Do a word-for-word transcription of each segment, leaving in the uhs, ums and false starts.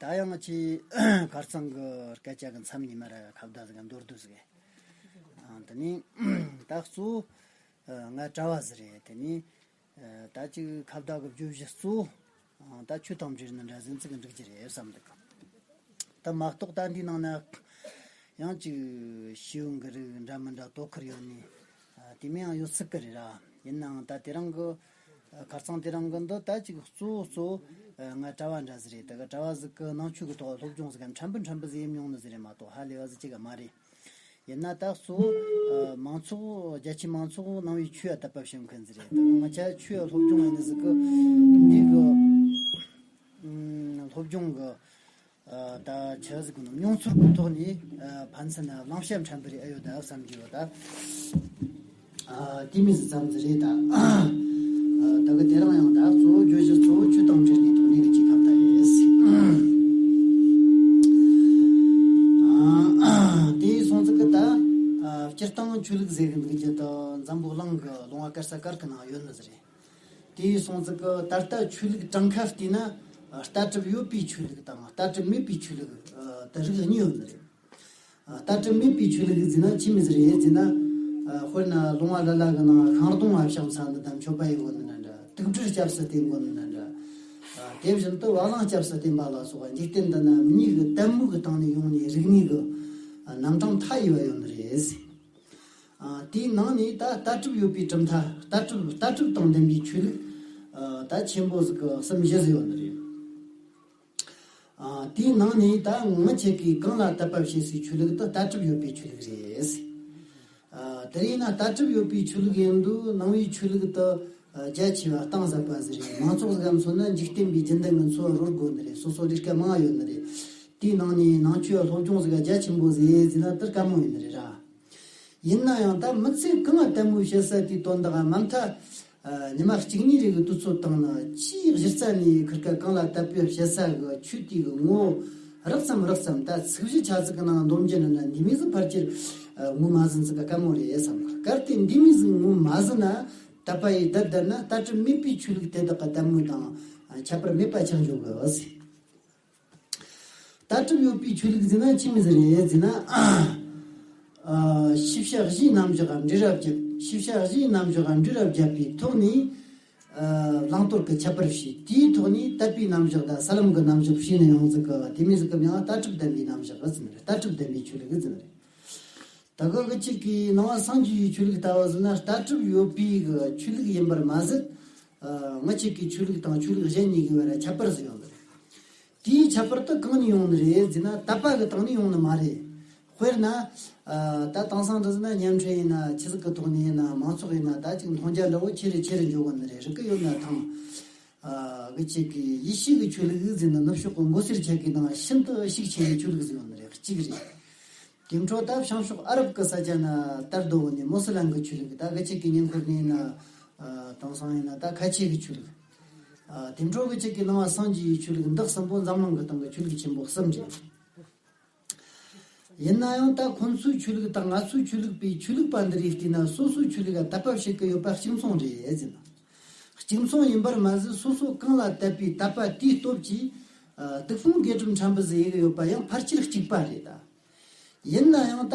ད་ཡང་ང་ཆེ་ཁ་རྩང་གི་སྐད་ཆ་གི་མཚམས་ཉི་མ་ར་ཁ་བརྡ་ཟིག་མདོར་བསྡུས་ཟིག་ཨ་དེ་ནི་ད་གཙོ་བོ་ང་གྲྭ་བ་ཟིག་རེད། དེ་ནི་ད་ཅིག་ཁ་བརྡ་གི་བརྗོད་གཞི་གཙོ་བོ་ད་ཆོས་དང་འབྲེལ་ནི་འདྲ་ཟིན་ཚིག་འགྲིག་རྒྱུ་རེད་བསམ་འདུག་ད་མ་གཏོགས་ད་འདི་ནང་ན་ཡང་ཅིག་ཤེས་ཡོན་གྱི་རིགས་འདྲ་མི་འདྲ་དོ་ཁུར་ཡོད་ནི་དེ་མིན་ཡང་ཡོད་སྲིད་གི་རེད་ར། ཡིན་ནའང་ད་དེ་རིང་གི་ཁ་རྩང་དེ་རིང་གི་འདི་ད་ཅིག་གཙོ་བོ་གཙོ་བོ་ང་གྲྭ་བ་འདྲ་ཟིག་རེད། ད་གི་གྲྭ་བ་ཟིག་གི་ནང་ཆོས་ཀྱི་ཐོག་སློབ་སྦྱོང་ཟིག་གམ་ཕྲན་བུ་ཕྲན་བུ་ཟིག་ཡེ་མྱོང་ནི་ཟིག་རེད་མ་གཏོགས་ཧ་ལས་པ་ཟིག་ཅིག་ག་མ་རེད། ཡིན་ན་ད་གཙོ་བོ་མང་ཚོགས་རྒྱ་ཆེའི་མང་ཚོགས་ནང་བའི་ཆོས་ལ་དད་པ་བྱེད་མཁན་ཟིག་རེད། ད་གི་ང་ཆ་ཆོས་ལ་སློབ་སྦྱོང་ཡེ་ནི་ཟིག་གི་འདི་གི་སློབ་སྦྱོང་གི་ད་ཆ་ཟིག་གི་མྱོང་ཚོར་གི་ཐོག་ནས་ཕན་ཚུན་ལ་བླང་བྱ་ཕྲན་བུ་རེ་ཨེ་ཡོད་ད་བསམ་གྱི་ཡོད་ད། དེ་མི་ཟིག་ཙམ་ཟིག་རེད་ད། ད་གི་དེ་རིང་ཡང་ད་གཙོ་བོ་བརྗོད་གཞི་གཙོ་བོ་ཆོས་དང་འབྲེལ་ནས་ཐོག་ནས་གི་ཅིག་ཁ་བརྡ་ཡིན། དེ་སོང་ཙི་གི་ད་སྤྱིར་བཏང་ཆོས་ལུགས་ཟེར་གི་འདུག་རྒྱུ་ད་འཛམ་བུ་གླིང་གི་ལུང་བ་གར་ས་གར་གི་ནང་ཡོད་ནི་ཟིག་རེད། དེ་སོང་ཙི་གི་ད་ལྟ་ཆོས་ལུགས་གྲངས་ཁ་བལྟས་ན་ལྟ་གྲུབ་ཡོད་པའི་ཆོས་ལུགས་དང་ལྟ་གྲུབ་མེད་པའི་ཆོས་ལུགས་དེ་རིགས་གཉིས་ཡོད་ནི་རེད། ལྟ་གྲུབ་མེད་པའི་ཆོས་ལུགས་ཟེར་ན་ཆི་མོ་ཟིག་རེད་ཟེར་ན། དཔེར་ན་ལུང་བ་ལ་ལ་གི་ནང་ཤིང་སྡོང་བ་ཕྱག་འཚལ་ནི་དང་མཆོད་པ་ཡི་བོ་ནི་འདྲ་འདྲ། དུག་སྦྲུལ་སྐྱབས་སུ་བསྟེན་གོ་ནི་འདྲ་འདྲ། དེ་བཞིན་དུ་བ་གླང་སྐྱབས་སུ་བསྟེན་པ་ལ་སོགས་པ་འཇིག་རྟེན་འདི་ན་མི་གི་ལྟད་མོ་གི་སྟེང་ནས་ཡོང་ནས་རིག་གནས་གི་རྣམ་གྲངས་མཐའ་ཡས་པ་ཡོད་ནི་རེད། དེའི་ནང་ནས་ད་ལྟ་གྲུབ་ཡོད་པའི་གྲུབ་མཐའ། ལྟ་གྲུབ་ལྟ་གྲུབ་དང་ལྡན་པའི་ཆོས་ལུགས་ད་ཆེན་པོ་ཟིག་གི་གསུམ་བཞི་ཟིག་ཡོད་ནི་རེད། དེའི་ནང་ནས་ད་ང་ཆེ་གིས་གང་ལ་དད་པ་བྱེད་སའི་ཆོས་ལུགས་དེ་ལྟ་གྲུབ་ཡོད་པའི་ཆོས་ལུགས་རེད། དེ་ཡིན་ན་ལྟ་གྲུབ་ཡོད་པའི་ཆོས་ལུགས་ཡིན་དུས་ནང་པའི་ཆོས་ལུགས་དེ་རྒྱ་ཆེ་བ་གཏིང་ཟབ་པ་ཟིག་རེད། མང་ཚོགས་ཟིག་ག་མཚོན་ན་འཇིག་རྟེན་པའི་རྒྱུན་ལྡན་གྱི་འཚོ་བ་རོལ་དགོས་ནི་རེད། སོ་སོ་ལས་ཀ་མང་ཡོད་ནི་རེད། དེའི་ནང་ནས་ནང་ཆོས་སློབ་སྦྱོང་ཟིག་ག་རྒྱ་ཆེན་པོ་ཟིག་ཡེ་ཟིན་ན་དེ་དཀའ་མོ་ཡིན་ནི་རེད་ར། ཡིན་ན་ཡང་ད་མི་ཚེ་གང་ལ་ལྟད་མོ་བྱེད་ས་དེའི་དོན་དག་མ་མཐའ། ཉི་མ་གཅིག་གཉིས་རེ་གི་དུས་ཚོད་བཏང་ན་ཆེས་གཞི་རྩ་ནས་ཁིར་ཀ་གང་ལ་དད་པ་བྱེད་ས་གི་ཆོས་དེ་གི་ངོ་བོ་རགས་ཙམ་རགས་ཙམ་ད་ཚིག་བཞི་ཆ་ཙིག་གི་ནང་འདོམས་རྒྱུ་ནི་ན་འདི་མི་ཟིག་ཕལ་ཆེར་ངོ་མ་ཟིན་ཙིག་ག་དཀའ་མོ་རེད་བསམ། གལ་ཏེ་འདི་མི་ཟིག་ངོ་མ་ཟིན་ན་དད་པ་ཡི་བདག་བདག་ན་ལྟ་གྲུབ་མེད་པའི་ཆོས་ལུགས་དེ་དག་གི་ལྟད་མོ་དང་ཁྱད་པར་མེད་པ་ཆགས་འཇོག་གི་ཟེར། ལྟ་གྲུབ་ཡོད་པའི་ཆོས་ལུགས་ཟེར་ན་ཆི་མོ་ཟིག་རེད་ཟེར་ན། ཨ། ཤེས་བྱ་གཞིའི་རྣམ་གཞག་འབྲེལ་བ་བརྒྱབ། ཤེས་བྱ་གཞིའི་རྣམ་གཞག་འབྲེལ་བ་བརྒྱབ་པའི་ཐོག་ནས། ཨ། བླང་དོར་གྱི་ཁྱད་པར་ཕྱེ། དེའི་ཐོག་ནས་དད་པའི་རྣམ་གཞག་དང་ས་ལམ་གྱི་རྣམ་གཞག་ཕྱེ་ནས་ཡོང་ཟིག་གི་དེ་མོ་ཟིག་གི་མིང་ལ་ལྟ་གྲུབ་ལྡན་པའི་རྣམ་གཞག་ཟེར་ནི་རེད། ལྟ་གྲུབ་ལྡན་པའི་ཆོས་ལུགས་ཟེར་ནི་རེད། ད་ག་གི་ཅིག་གིས་ནང་པ་སངས་རྒྱས་ཀྱི་ཆོས་ལུགས་ལྟ་བུ་ཟེར་ན་ལྟ་གྲུབ་ཡོད་པའི་གི་ཆོས་ལུགས་ཡིན་པར་མ་ཟད། ཨ། ང་ཅིག་གི་ཆོས་ལུགས་དང་ཆོས་ལུགས་གཞན་གཉིས་ཀྱི་བར་ཁྱད་པར་ཟིག་ཡོད་ནི་རེད། དེའི་ཁྱད་པར་དེ་གང་ནས་ཡོང་ནི་རེད་ཟེར་ན་དད་པ་གི་སྟེང་ནས་ཡོང་ནི་མ་རེད། དཔེར་ན། ཨ། ད་དེང་སང་འདྲ་ཟེར་ན་བརྙན་འཕྲིན་ཡིན་ན་ཆི་ཟིག་གི་ཐོག་ནས་ཡིན་ན་མང་ཚོགས་ཡིན་ན་ད་ཅིག་མཐོང་རྒྱ་འདྲ་བོ་ཆེ་རུ་ཆེ་རུ་འགྱོ་གི་ནི་རེད། རིག་གི་ཡོད་ན་ཐང་། ཨ། གི་ཅིག་གི་ཡེ་ཤུ་གི་ཆོས་ལུགས་ཟེར་ན་ནུབ་ཕྱོགས་གི་མགོ་སེར་ཆ་གི་ནང་ཤིན་ཏུ་ཤུགས་ཆེ་བའི་ཆོས་ལུགས་ཟིག་ཡོད་ནི་རེད། གཅིག་རེད། དེ་འཕྲོ་ད་བྱང་ཕྱོགས་ཨ་རབ་ཀྱི་ས་ཆ་ན་དར་རྒྱས་ནས་མོ་སི་ལམ་གྱི་ཆོས་ལུགས། ད་གི་ཅིག་གི་ཉེ་འཁོར་ནས་ཡིན་ན། ཨ། དེང་སང་ཡིན་ན་ད་ཁ་ཆེ་གི་ཆོས་ལུགས། ཨ། དེ་འཕྲོ་གི་ཅིག་གི་ནང་པ་སངས་རྒྱས་ཀྱི་ཆོས་ལུགས་འདི་གསུམ་པོ་འཛམ་གླིང་གི་སྟེང་གི་ཆོས་ལུགས་ཆེན་པོ་གསུམ་རེད། ཡིན་ན་ཡང་ད་ཁོང་ཚོའི་ཆོས་ལུགས་དང་ང་ཚོའི་ཆོས་ལུགས་པའི་ཆོས་ལུགས་པ་འདི་རིགས་བལྟས་ན་སོ་སོའི་ཆོས་ལུགས་ལ་དད་པ་བྱེད་ཀྱི་ཡོད་པ་གཅིག་མཚུངས་རེད་ཟེར་ན། གཅིག་མཚུངས་ཡིན་པར་མ་ཟད་སོ་སོ་གང་ལ་དད་པའི་དད་པ་དེའི་སྟོབས་ཀྱིས། ཨ། སྡིག་སྤོང་དགེ་སྒྲུབ་ཕྲན་བུ་ཟིག་ཡེ་གི་ཡོད་པ་ཡང་ཕལ་ཆེར་གཅིག་པ་རེད་ད། ཡིན་ན་ཡང་ད་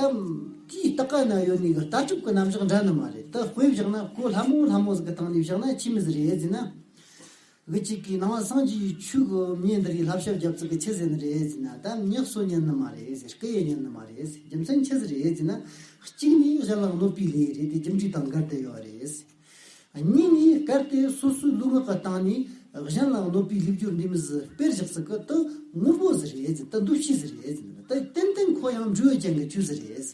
དེའི་ལྟག་ཀ་ན་ཡོད་ནི་གི་ལྟ་གྲུབ་ཀྱི་རྣམ་གཞག་འདྲ་ནི་མ་རེད། ད་དཔེ་བཞག་ན་གོ་སླ་མོ་སླ་མོ་ཟིག་གི་སྟེང་ནས་བཞག་ན་ཆི་མོ་ཟིག་རེད་ཟེར་ན། གི་ཅིག་གིས་ནང་པ་སངས་རྒྱས་ཀྱི་ཆོས་གི་མྱི་འདི་རིགས་བསླབ་བྱ་བརྒྱབ་ཙིག་གི་ཆི་ཟེར་ནི་རེད་ཟེར་ན། ད་མྱི་གསོད་ཉན་ནི་མ་རེད་ཟེར། རྐུ་ཡེ་ཉན་ནི་མ་རེད་ཟེར། རྒྱུ་མཚན་ཆི་ཟིག་རེད་ཟེར་ན། གཅིག་ནས་གཞན་ལ་གནོད་པའི་ལས་རེད། དེ་རྒྱུ་འབྲས་དང་འགལ་ཏེ་ཡོད་རེད། གཉིས་ནས་གལ་ཏེ་སོ་སོའི་ལུས་ངག་གི་སྟེང་ནས་གཞན་ལ་གནོད་པའི་ལས་སྦྱོར་འདི་མོ་ཟིག་སྤེལ་བཞག་ཙིག་གི་དེ་དངོས་པོ་ཟིག་རེད་ཟེར། དེ་འདུ་ཤེས་ཟིག་རེད་ཟེར། དེ་ཏན་ཏན་ཁོ་ཡང་འབྲས་བུ་ཅན་གྱི་ཆོས་ཟིག་རེད།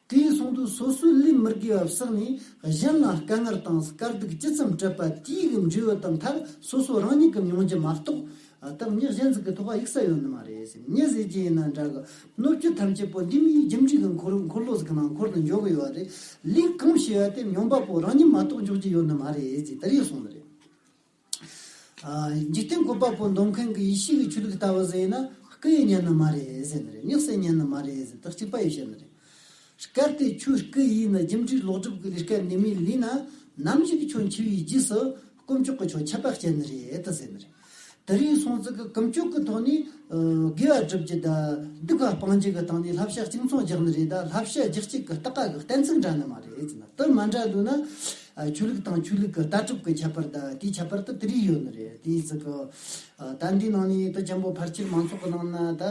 དེ་སོང་དུས་སོ་སོའི་ལས་མི་དགེ་བ་བསགས་ནས་གཞན་ལ་དཀའ་ངལ་དང་དཀའ་སྡུག་ཅི་ཙམ་སྤྲད་པ་དེའི་གི་འབྲས་བུ་དེ་མཐར་སོ་སོ་རང་ཉིད་ཀྱིས་མྱོང་རྒྱུ་མ་གཏོགས། ཨ། ད་མྱི་གཞན་ཟིག་གི་ཐོག་གཡུག་ས་ཡོད་ནི་མ་རེད་ཟེར། མྱི་ཟེར་རྒྱུ་ཡིན་ན་འདྲ་གི། སྣོད་བཅུད་ཐམས་ཅད་པོ་འདི་མོའི་རྒྱུ་འབྲས་ཀྱི་འཁོར་འཁོར་ལོ་ཟིག་གི་ནང་འཁོར་དུ་འཇོག་གི་ཡོད་རེད། ལས་གང་བྱས་པ་དེ་སྨྱོན་པ་པོ་རང་ཉིད་མ་གཏོགས་འཇོག་རྒྱུ་ཡོད་ནི་མ་རེད་ཟེར། དེ་རེད་གསུངས་ནི་རེད། ཨ། འཇིག་རྟེན་བཀོད་པ་པོ་འདོམས་མཁན་གྱི་ཡེ་ཤུ་གི་ཆོས་ལུགས་ལྟ་བུ་ཟིག་ཡིན་ན་རྐུ་ཡེ་ཉན་ནི་མ་རེད་ཟེར་ནི་རེད། མྱི་བསད་ཉན་ནི་མ་རེད་ཟེར། དེ་གཅིག་པ་ཡེ་བཤད་ནི་རེད། གལ་ཏེ་ཁྱོད་རྐུ་ཡེ་ནི་རྒྱུ་འབྲས་ལོག་སྒྲུབ་ཀྱི་ལས་ཀ་འདི་མོ་ལས་ན། ནམ་ཞིག་ཁྱོད་འཆི་བའི་རྗེས་སུ་དཀོན་མཆོག་གིས་ཁྱོད་ཆད་པ་བཅད་ནི་རེད་ཟེར་ནི་རེད། དེ་རིང་སོང་ཙིག་གི་ཀུན་སྤྱོད་ཀྱི་ཐོག་ནས་ཨ་དགེ་བ་སྒྲུབ་རྒྱུ་དང་སྡིག་པ་སྤང་རྒྱུ་གི་སྟེང་ནས་བསླབ་བྱ་གཅིག་མཚུངས་རྒྱག་ནི་རེད། ད་བསླབ་བྱ་རྒྱག་རྒྱུ་གི་རྟགས་གི་གཏན་ཚིགས་འདྲ་ནི་མ་རེད་ཟེར་ན། དེ་མ་འདྲ་འདུག་ན། ཨ་ཆོས་ལུགས་དང་ཆོས་ལུགས་ཀྱི་ལྟ་གྲུབ་ཀྱི་ཁྱད་པར་དང་དེའི་ཁྱད་པར་དུ་དེ་རིགས་ཡོད་ནི་རེད། དེའི་ཚིག་གི་ཨ་ད་འདིའི་ནང་ནས་དེ་ཅན་པོ་ཕལ་ཆེར་མང་ཚོགས་ཀྱི་ནང་ན་ད་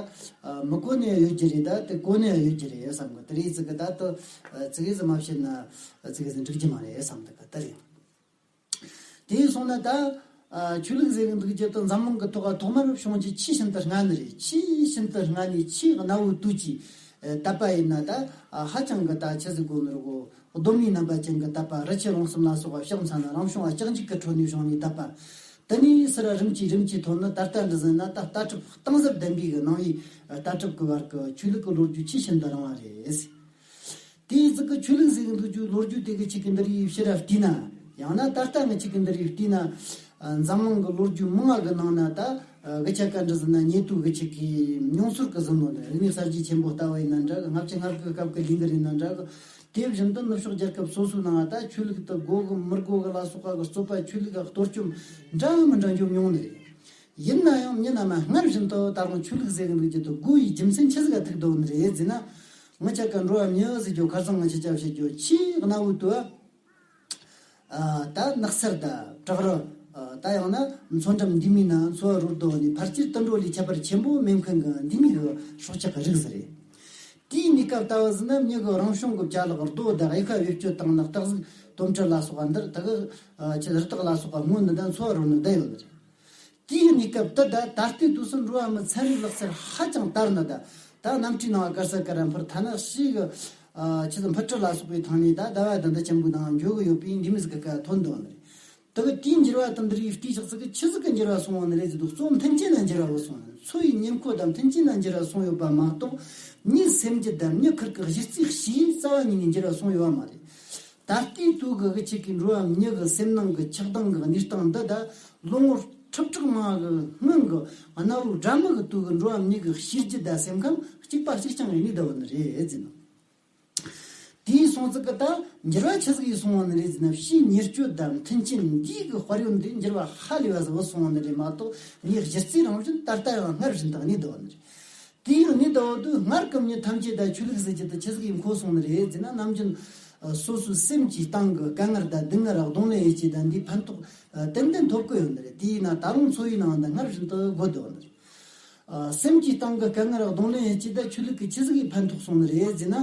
ཨ་མི་གོ་ནས་ཡོད་རྒྱུ་རེད། ད་དེ་གོ་ནས་ཡོད་རྒྱུ་རེད་བསམ་གི། དེ་རིགས་ཚིག་གི་ད་དེ་ཨ་ཚིག་གི་ཟིན་མ་བཤད་ན་ཨ་ཚིག་གི་ཟིན་འགྲིག་རྒྱུ་མ་རེད་བསམ་འདུག་གི། དེ་རེད། དེ་སོང་ན་ད་ཨ་ཆོས་ལུགས་ཟེར་གི་འདུག་རྒྱུ་དེ་འཛམ་གླིང་གི་ཐོག་ཐོག་མར་བྱུང་རྒྱུ་ཆེས་ཤིན་ཏུ་སྔ་ནི་རེད། ཆེས་ཤིན་ཏུ་སྔ་ནས་ཆེས་གནའ་བོའི་དུས་ཀྱི་ཨ་དད་པ་ཡིན་ན་ད་ཨ་ཧ་ཅང་གི་ད་ཆི་ཟིག་གོ་ནོར་གོ་གདོད་མའི་རྣམ་པ་ཅན་གྱི་དད་པ། རི་ཆུ་རླུང་གསུམ་ལ་སོགས་པ་ཕྱག་འཚལ་ན་རང་བྱུང་བ་ལྕགས་འཇིག་གི་ཁྲོད་ནས་བྱུང་ནས་དད་པ། དེ་ནས་སི་ར་རིམ་གྱིས་རིམ་གྱིས་ཐོན་ནི་ད་ལྟ་འདི་ཟིན་ན་ད་ལྟ་གྲུབ་གཏིང་ཟབ་ལྡན་པའི་གི་ནང་བའི་ལྟ་གྲུབ་ཀྱི་བར་གྱི་ཆོས་ལུགས་ཀྱི་ལོ་རྒྱུས་ཆེས་ཤིན་ཏུ་རིང་བ་རེད། དེའི་ཚིག་གི་ཆོས་ལུགས་ཟེར་གི་འདུག་རྒྱུ་ལོ་རྒྱུས་དེ་གི་ཆིག་གི་འདི་རིགས་ཕྱི་ར་བལྟས་ན། ཡང་ན་ད་ལྟ་ངི་ཆིག་གི་འདི་རིགས་བལྟས་ན། ཨ་འཛམ་གླིང་གི་ལོ་རྒྱུས་མང་ང་གི་ནང་ན་ད་ཨ་གི་ཆ་ག་འདྲ་ཟེར་ན་ཉེ་དུས་གི་ཆིག་གི་མྱོང་ཚོར་གི་ཟིན་ནོ་ནི་རིག་གནས་གསར་བརྗེ་ཆེན་པོ་ལྟ་བུ་ཡིན་ན་འདྲ་གི། ལྔ་བཅུ་ང་དགུ་གི་སྐབས་གི་ལས་འགུལ་ཡིན་ན་འདྲ་གི། དེ་བཞིན་དུ་ནུབ་ཕྱོགས་རྒྱལ་ཁབ་སོ་སོའི་ནང་ད་ཆོས་ལུགས་དེ་དགོས་གི་མི་དགོས་གི་ལ་སོགས་པ་གི་རྩོད་པ། ཆོས་ལུགས་གི་གཏོར་བཅོམ་འདྲ་མི་འདྲ་འབྱུང་མྱོང་ནི་རེད། ཡིན་ན་ཡང་མྱི་རྣམས་སྔར་བཞིན་དུ་ད་རུང་ཆོས་ལུགས་ཟེར་གི་འདུག་རྒྱུ་དེ་དགོས་པའི་རྒྱུ་མཚན་ཆི་ཟིག་ག་ཐུག་འདུག་ནི་རེད་ཟེར་ན། ང་ཅག་གི་འགྲོ་བ་མྱི་ཟེར་རྒྱུ་ཁ་སང་ང་ཅག་ཅག་བཤད་རྒྱུ་ཆེས་གནའ་བོའི་དུས། ཨ་ད་ནགས་ཚལ་དང་བྲག་རི། ཨ་ད་ཡང་ན་མཚོ་འགྲམ་འདི་མིན་ན་འཚོ་བ་རོལ་རྡོ་ནི་ཕལ་ཆེར་དུད་འགྲོ་ལས་ཁྱད་པར་ཆེན་པོ་མེད་མཁན་གི་འདི་མིན་གི་སྲོག་ཆགས་ཀྱི་རིགས་ཟིག་རེད། དེའི་གནས་སྐབས་ལྟ་བུ་ཟིན་ན་མྱི་གི་རང་བྱུང་གི་བྱ་གླག་རྡོ་དང་གཡུ་ཁ་བེད་སྤྱོད་བཏང་ན་སྟག་གཟིག་དོམ་ཁྲ་ལ་སོགས་པ་འདིར་ད་གི་ཨ་ཆི་རི་སྟག་ལ་སོགས་པ་སྔོན་ནི་ད་འཚོ་བ་རོལ་ནི་བསྡད་ཡོད་ནི་རེད། དེའི་གནས་སྐབས་དེ་ད་ད་ལྟའི་དུས་སུ་འགྲོ་བ་མི་ཚན་རིག་ལག་རྩལ་ཧ་ཅང་དར་ནི་ད། ད་གནམ་གྲུའི་ནང་གར་ས་ཀ་ར་འཕུར་ཐ་ན་ཤི་གི་ཨ་ཆི་ཟིག་འཕུར་གྲུ་ལ་སོགས་པའི་ཐང་ནས་ད་ཟླ་བ་དང་འདི་ཆེན་པོའི་ནང་འགྱོ་གི་ཡོད་པའི་འདི་མི་ཟིག་གི་ཀ་ཐོན་འདུག་ནི་རེད། ད་གི་དེའི་འགྱུར་བ་དང་འདི་རིགས་བལྟས་ཤག་ཟིག་གི་ཆི་ཟིག་གི་འགྱུར་བ་སོང་བ་ནི་རེད་ཟེར་འདུག་གཙོ་བོ་མཐུན་རྐྱེན་ན་འགྱུར་བ་བོ་སོང་ནི། འཚོ་བའི་ཉེར་མཁོ་དང་མཐུན་རྐྱེན་ན་འགྱུར་བ་སོང་ཡོད་པ་མ་གཏོགས། མྱི་སེམས་རྒྱུད་དང་མྱི་ཁུར་གི་གཞི་རྩའི་གཤིས་རྩ་བ་ཉིད་ནས་འགྱུར་བ་སོང་ཡོད་པ་མ་རེད། ད་ལྟའི་དུས་ཀྱི་གི་ཆེད་ཀྱི་འགྲོ་བ་མྱི་གི་སེམས་ནང་གི་ཆགས་སྡང་གི་གནས་སྟངས་འདི་ད་ལོ་ངོ་ཁྲི་ཕྲག་མང་གི་སྔོན་གྱི་གནའ་བོའི་སྦྲ་མི་གི་དུས་ཀྱི་འགྲོ་བ་མྱི་གི་གཤིས་རྒྱུད་དང་སེམས་ཁམས་གཅིག་པ་གཅིག་རྐྱང་ཡིན་ནི་འདྲ་བོ་ནི་རེད་ཟེར་ནོ། དེའི་སོང་ཙིག་གི་ད་འགྱུར་བ་ཆི་ཟིག་ཡིས་སོང་བ་ནི་རེད་ཟེར་ན། ཕྱིའི་ཉེར་སྤྱོད་དང་མཐུན་རྐྱེན་འདིའི་གི་དཔལ་ཡོན་འདི་འགྱུར་བ་ཧ་ལས་པ་ཟིག་བུད་སོང་བ་ནི་རེད་མ་གཏོགས། མྱི་གཞི་རྩའི་རང་བཞིན་ད་ལྟ་ཡང་སྔར་བཞིན་དུ་གནས་འདུག་བ་ནི་རེད། དེའི་གནས་འདུག་བ་དུས་སྔར་གི་མྱི་ཐམས་ཅད་ད་ཆོས་ལུགས་ཟེར་རྒྱུ་དེ་ཆི་ཟིག་ཡིན་གོ་སོང་ནི་རེད་ཟེར་ན། ནམ་རྒྱུན་ཨ་སོ་སོའི་སེམས་ཀྱི་སྟེང་གི་དཀའ་ངལ་དང་སྡུག་བསྔལ་གདོང་ལེན་ཡེད་རྒྱུ་དང་འདིའི་ཕན་ཐོགས་ཨ་ཏན་ཏན་ཐོབ་གི་ཡོད་ནི་རེད། དེ་ཡིན་ན་ད་རུང་འཚོ་བའི་ནང་ད་སྔར་བཞིན་དུ་དགོས་འདུག་བ་ནི་རེད། ཨ་སེམས་ཀྱི་སྟེང་གི་དཀའ་ངལ་གདོང་ལེན་ཡེད་རྒྱུ་ད་ཆོས་ལུགས་ཀྱི་ཆི་ཟིག་གིས་ཕན་ཐོགས་སོང་ནི་རེད་ཟེར་ན།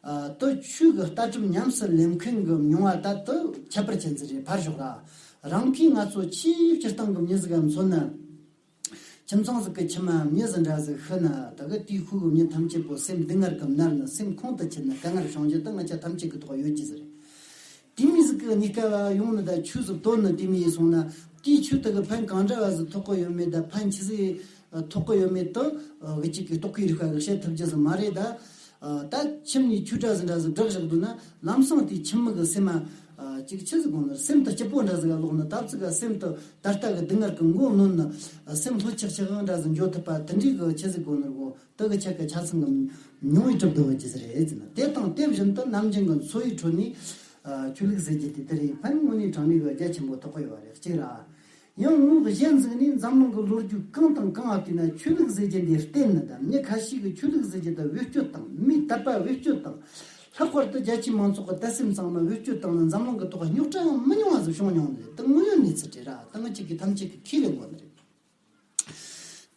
ཨ་དེ་ཆོས་ཀྱི་ལྟ་གྲུབ་ཉམས་སུ་ལེན་མཁན་གྱི་མྱོང་བ་ད་དེ་ཁྱད་པར་ཅན་ཟིག་རེད། ཕར་ཞོག་ར། རང་གིས་ང་ཚོ་ཆེས་སྤྱིར་བཏང་གི་མྱི་ཟིག་ག་མཚོན་ན། ཁྱིམ་ཚང་ཟིག་གི་ཁྱིམ་མ་མྱི་ཟིག་འདྲ་ཟིག་ཤི་ན། ད་གི་དེའི་ཤུལ་གི་མྱི་ཐམས་ཅད་པོ་སེམས་སྡུག་བསྔལ་གྱིས་མནར་ནས་སེམས་ཁོང་དུ་ཆུད་ནས་དཀའ་ངལ་བྱུང་རྒྱུ་དེ་ང་ཅག་ཐམས་ཅད་ཀྱི་ཐོག་ཡོད་ཀྱི་ཟིག་རེད། དེ་མོ་ཟིག་གི་གནས་སྐབས་ཡོང་ནི་ད་ཆོས་ཟིག་བཏོན་ནི་དེ་མོ་ཡིན་སོང་ན། དེའི་ཆོས་དེ་གི་ཕན་གང་འདྲ་བ་ཟིག་ཐོགས་གི་ཡོད་མེད་དང་ཕན་ཆི་ཟིག་ཐོགས་གི་ཡོད་མེད་དེ་གི་གཅིག་གི་རྟོག་གེའི་རིག་པ་གིས་བཤད་ཐུབ་རྒྱུ་ཟིག་མ་རེད་ད། ད་ཁྱིམ་ནས་ཆོས་གྲྭ་ཟིག་འདྲ་ཟིག་བསྒྲགས་བཞག་འདུག་ན། ལམ་སང་དེའི་ཁྱིམ་མི་གི་སེམས་མ་གཅིག་ཆི་ཟིག་དགོངས་ནི། སེམས་དེ་སྐྱིད་པོ་འདྲ་ཟིག་ག་ལོག་ནི། ད་ཙིག་ག་སེམས་དེ་ད་ལྟ་གི་སྡུག་བསྔལ་གི་མགོ་གནོན་ནི། སེམས་ལྷོད་ཆག་ཆག་འདྲ་ཟིག་འགྱོ་ཐུབ་པ་དེ་འདྲའི་གི་ཆི་ཟིག་དགོངས་ནི་གོ། དེ་གི་ཆ་གི་ཆ་ཚང་གི་མྱོང་བའི་གྲུབ་འདུག་བ་ཅི་ཟེར་རེད་ཟེར་ན། དེ་དང་དེ་བཞིན་དུ་ནམ་རྒྱུན་གི་འཚོ་བའི་ཁྲོད་ནས་ཆོས་ལུགས་ཟེར་རྒྱུ་དེ་དེ་རིང་ཕན་དངོས་གནས་དྲང་གནས་གི་རྒྱ་ཆེན་པོ་ཐོགས་གི་ཡོད་པ་རེད། གཅིག་ར། ཡང་ངོས་གཞན་ཟིག་ནས་འཛམ་གླིང་གི་ལོ་རྒྱུས་གང་དང་གང་ལ་བལྟས་ན་ཆོས་ལུགས་ཟེར་རྒྱུ་འདི་བརྟེན་ནི་དང་། མྱི་ཁ་ཤས་ཀྱིས་ཆོས་ལུགས་ཟེར་རྒྱུ་དེ་བེད་སྤྱོད་བཏང་། མིའི་དད་པ་བེད་སྤྱོད་བཏང་། ལྷག་པར་དུ་རྒྱ་ཆེའི་མང་ཚོགས་ཀྱི་དད་སེམས་གཙང་མ་བེད་སྤྱོད་བཏང་ནས་འཛམ་གླིང་གི་ཐོག་རྙོག་དྲ་ཡང་མི་ཉུང་བ་ཟིག་བྱུང་མྱོང་ནི་རེད། དེ་དངོས་ཡོད་གནས་ཚུལ་རེད་ར། དེ་ང་ཅག་གིས་ཐམས་ཅད་ཀྱིས་ཁས་ལེན་དགོས་ནི་རེད།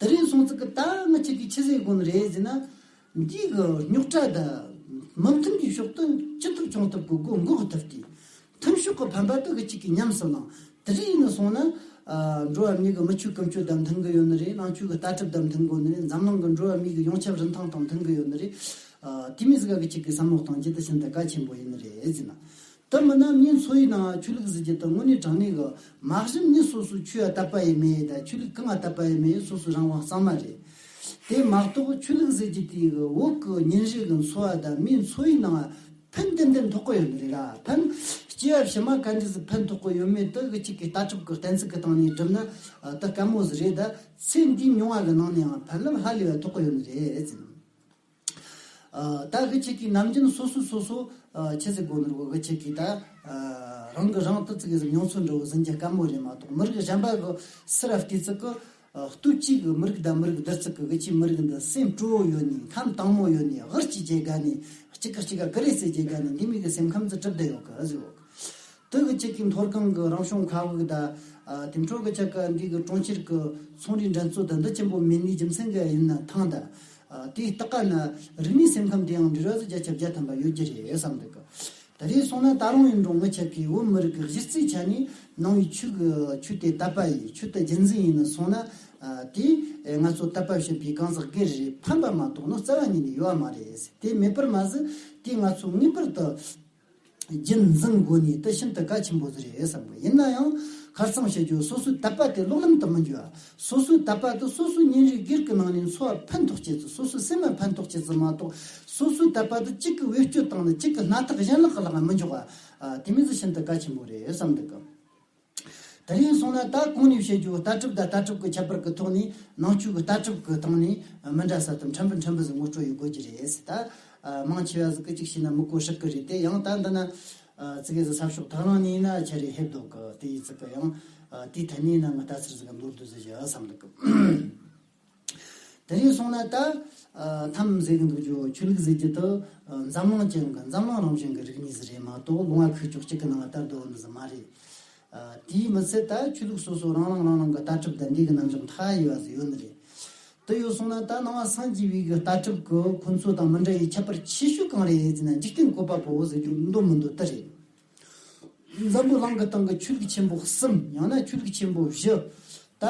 དེ་རིང་སོང་ཙིག་གི་ད་ང་ཅག་གིས་ཆི་ཟེར་དགོས་ནི་རེད་ཟེར་ན། འདི་གི་རྙོག་དྲ་དང་མི་མཐུན་པའི་ཕྱོགས་དེ་ཅི་ཐུབ་ཅུང་ཐུབ་ཀྱི་སྒོ་འགོག་ཐུབ་སྟེ། མཐུན་ཕྱོགས་ཀྱི་ཕན་པ་དེ་གི་གཅིག་གིས་ཉམས་སུ་བླངས། དེ་རིང་ནས་སོང་ན། ཨ་འགྲོ་བ་མི་གི་མི་ཆོས་ཀུན་སྤྱོད་དང་མཐུན་གི་ཡོད་ནི་རེད། ནང་ཆོས་ཀྱི་ལྟ་གྲུབ་དང་མཐུན་གི་ཡོད་ནི་རེད། འཛམ་གླིང་གི་འགྲོ་བ་མི་གི་ཡོངས་ཁྱབ་རིན་ཐང་དང་མཐུན་གི་ཡོད་ནི་རེད། ཨ་དེ་མོ་ཟིག་ག་གི་གཅིག་གིས་བསམ་བློ་གཏོང་རྒྱུ་དེ་ཤིན་ཏུ་གལ་ཆེན་པོ་ཡིན་ནི་རེད་ཟེར་ན། དེ་མིན་ན་མྱི་འཚོ་བའི་ནང་ཆོས་ལུགས་ཟེར་རྒྱུ་དེ་དངོས་གནས་དྲང་གནས་གི་མ་གཞི་མྱི་སོ་སོའི་ཆོས་ལ་དད་པ་ཡོད་མེད་དང་ཆོས་ལུགས་གང་ལ་དད་པ་ཡོད་མེད་སོ་སོའི་རང་དབང་གཙང་མ་རེད། དེ་མ་གཏོགས་ཆོས་ལུགས་ཟེར་རྒྱུ་དེ་གི་བོད་གི་ཉིན་རེ་གི་འཚོ་བ་དང་མིའི་འཚོ་བའི་ནང་ཕན་ཏན་ཏན་ཐོགས་གི་ཡོད་ནི་རེད་ར། ཕན་སྐྱེ་བ་ཕྱི་མ་ག་འདྲ་ཟིག་ཕན་ཐོགས་གི་ཡོད་མེད་དེ་གི་གཅིག་གི་ལྟ་གྲུབ་ཀྱི་གཏན་ཚིགས་ཀྱི་སྟེང་ནས་བསྒྲུབས་ན་ཨ་ད་དཀའ་མོ་ཟིག་རེད། ད་ཚེ་འདིའི་མྱོང་བ་གི་ནང་ནས་ཡང་ཕན་རླབས་ཧ་ལས་པ་ཐོགས་གི་ཡོད་ནི་རེད་ཟེར་ན། ཨ་ད་གི་ཆེད་ཀྱི་ནམ་རྒྱུན་སོ་སོ་སོ་སོ་ཨ་ཆི་ཟིག་དགོས་ནོར་གོ་གི་ཆེད་ཀྱི་ད་ཨ་རང་གི་རང་དུ་ཙིག་གི་ཟིག་མྱོང་ཚོར་འདྲ་བོ་ཟིན་རྒྱུ་དཀའ་མོ་རེད་མ་གཏོགས། མི་རིགས་གཞན་པ་གི་སི་ར་བལྟས་ཙིག་གི་ ཨ། སྟོབས་གཅིག་གི་མི་རིགས་དང་མི་རིགས་བསྡུར་ཚུལ་གྱི་གི་ཆེ་མི་རིགས་འདི་སེམས་སྤྲོ་བོ་ཡོད་ནི། ཁམས་དྭངས་མོ་ཡོད་ནི། ཧུར་གྱིས་བྱེད་དགའ་ནི། གཅིག་གིས་གཅིག་ག་ཀུ་རེ་རྩེ་བྱེད་དགའ་ནི། འདི་མོ་གི་སེམས་ཁམས་འདི་གྲུབ་བསྡད་ཡོད་གི་ཟེར་ཡོད། དེ་གི་གཅིག་གི་མཐོ་སྒང་གི་རང་བྱུང་མཁའ་དབུགས་དང་། ཨ། དེ་འཕྲོ་གི་ཆ་ག་འདི་གི་གྲོང་ཁྱེར་གི་ཚོང་རའི་འགྲན་རྩོད་དང་འདི་ཆེན་པོ་མེད་ནི་རྒྱུ་མཚན་གི་ཡིན་ན་ཐང་དང་། ཨ། དེའི་སྟག་ཀ་ན་རིག་གནས་སེམས་ཁམས་དེའང་འབྲེལ་བ་ཟིག་བརྒྱ་ཆ་བརྒྱ་ཐམ་པ་ཡོད་རྒྱུ་རེད་བསམ་འདུག་གི། ད་རེས་སོང་ན་ད་རུང་ཡིན་འགྲོ་ངི་ཆ་གི་བོད་མི་རིགས་ཀྱི་གཞི་རྩའི་ཆ་ནས་ནང་བའི་ཆོས་ཀྱི་ཆོས་དེ་དད་པ་ཡིས་ཆོས་དེ་རྒྱུན་འཛིན་ཡིན་ནི་སོང་ན། ཨ། དེ་ང་ཚོ་དད་པ་བྱེད་པའི་གང་ཟག་སྒེར་རེ་ཕན་པ་མ་གཏོགས་ནི་རྩ་བ་ཉིད་ནས་ཡོད་པ་མ་རེད། དེ་མེད་པར་མ་ཟད་དེ་ང་ཚོ་ངེས་པར་དུ་རྒྱུན་འཛིན་དགོས་ནི་དེ་ཤིན་ཏུ་གལ་ཆེན་པོ་ཟིག་རེད་བསམ་གི། ཡིན་ན་ཡང་ཁ་རྩང་བཤད་རྒྱུ་སོ་སོའི་དད་པ་དེ་ལོག་ལམ་དུ་མི་འགྱུར་བ། སོ་སོའི་དད་པ་དེ་སོ་སོའི་ཉིན་རེའི་སྒེར་གྱི་ནང་ནས་འཚོ་བ་ཕན་ཐོགས་བྱེད་ཚུལ། སོ་སོའི་སེམས་ལ་ཕན་ཐོགས་བྱེད་ཚུལ་མ་གཏོགས། སོ་སོའི་དད་པ་དེ་གཅིག་གི་བེད་སྤྱོད་བཏང་ནས་གཅིག་གི་སྣ་ཐག་གཞན་ལག་གི་ལག་མི་འཇོག་པ། ཨ། དེ་མིན་ཟིག་ཤིན་ཏུ་གལ་ཆེན་པོ་རེད་བསམ་འདུག་གི། དེ་རིང་སོང་ན་ད་གོང་ནས་བཤད་རྒྱུ་ལྟ་གྲུབ་དང་ལྟ་གྲུབ་ཀྱི་ཁྱད་པར་གྱི་ཐོག་ནས་ནང་ཆོས་ཀྱི་ལྟ་གྲུབ་ཀྱི་སྟེང་ནས་མི་འདྲ་ས་དང་ཕྲན་བུ་ཕྲན་བུ་ཟིག་ངོ་སྤྲོད་ཡེད་དགོས་ཀྱི་རེད་ཟེར། ད་མང་ཆེ་བ་ཟིག་གིས་གཅིག་བྱས་ན་མི་གོ་སྲིད་ཀྱི་རེད། དེ་ཡང་ད་འདི་ན་ཙི་གེ་ཟིག་ས་ཕྱོགས་དག་རང་ནས་ཡིན་ན་ཆ་རེ་ཕེབས་འདུག་གི། དེ་ཡིན་ཙི་གི་ཡང་དེའི་ཐད་ནས་ན་ང་ལྟ་ཚུལ་ཟིག་མདོར་བསྡུས་ཟིག་བྱ་བསམ་འདུག་གི། དེ་རིང་སོང་ན་ད། ཨ། ཐམ་ཟེར་གི་འདུག་རྒྱུ་ཆོས་ལུགས་ཟེར་རྒྱུ་དེ། ཨ། འཛམ་གླིང་ཅན་གི་འཛམ་གླིང་རང་བཞིན་གི་རིག་གནས་ཟིག་རེད་མ་གཏོགས་ལུང་བ་ཁུག་ཀྱོག་གཅིག་གི་ནང་ལ་དར་འདུག་ནི་ཟིག་མ་རེད། ཨ། དེའི་མི་ཚད་ད་ཆོས་ལུགས་སོ་སོ་རང་རང་རང་རང་གི་ལྟ་གྲུབ་དང་འདི་གི་རྣམ་གཞག་མཐའ་ཡས་པ་ཟིག་ཡོད་ནི་རེད། དེ་ཡོད་སོང་ན་ད་ནང་པ་སངས་རྒྱས་པའི་གི་ལྟ་གྲུབ་གི་ཁོ་ཚོ་དང་མི་འདྲ་བའི་ཁྱད་པར་ཆེ་ཤོས་གང་རེད་ཟེར་ན་འཇིག་རྟེན་བཀོད་པ་པོ་ཟེར་རྒྱུ་འདོད་མི་འདོད་དེ་རེད། འཛམ་བུ་གླིང་གི་སྟེང་གི་ཆོས་ལུགས་ཆེན་པོ་གསུམ། ཡང་ན་ཆོས་ལུགས་ཆེན་པོ་བཞི། ད་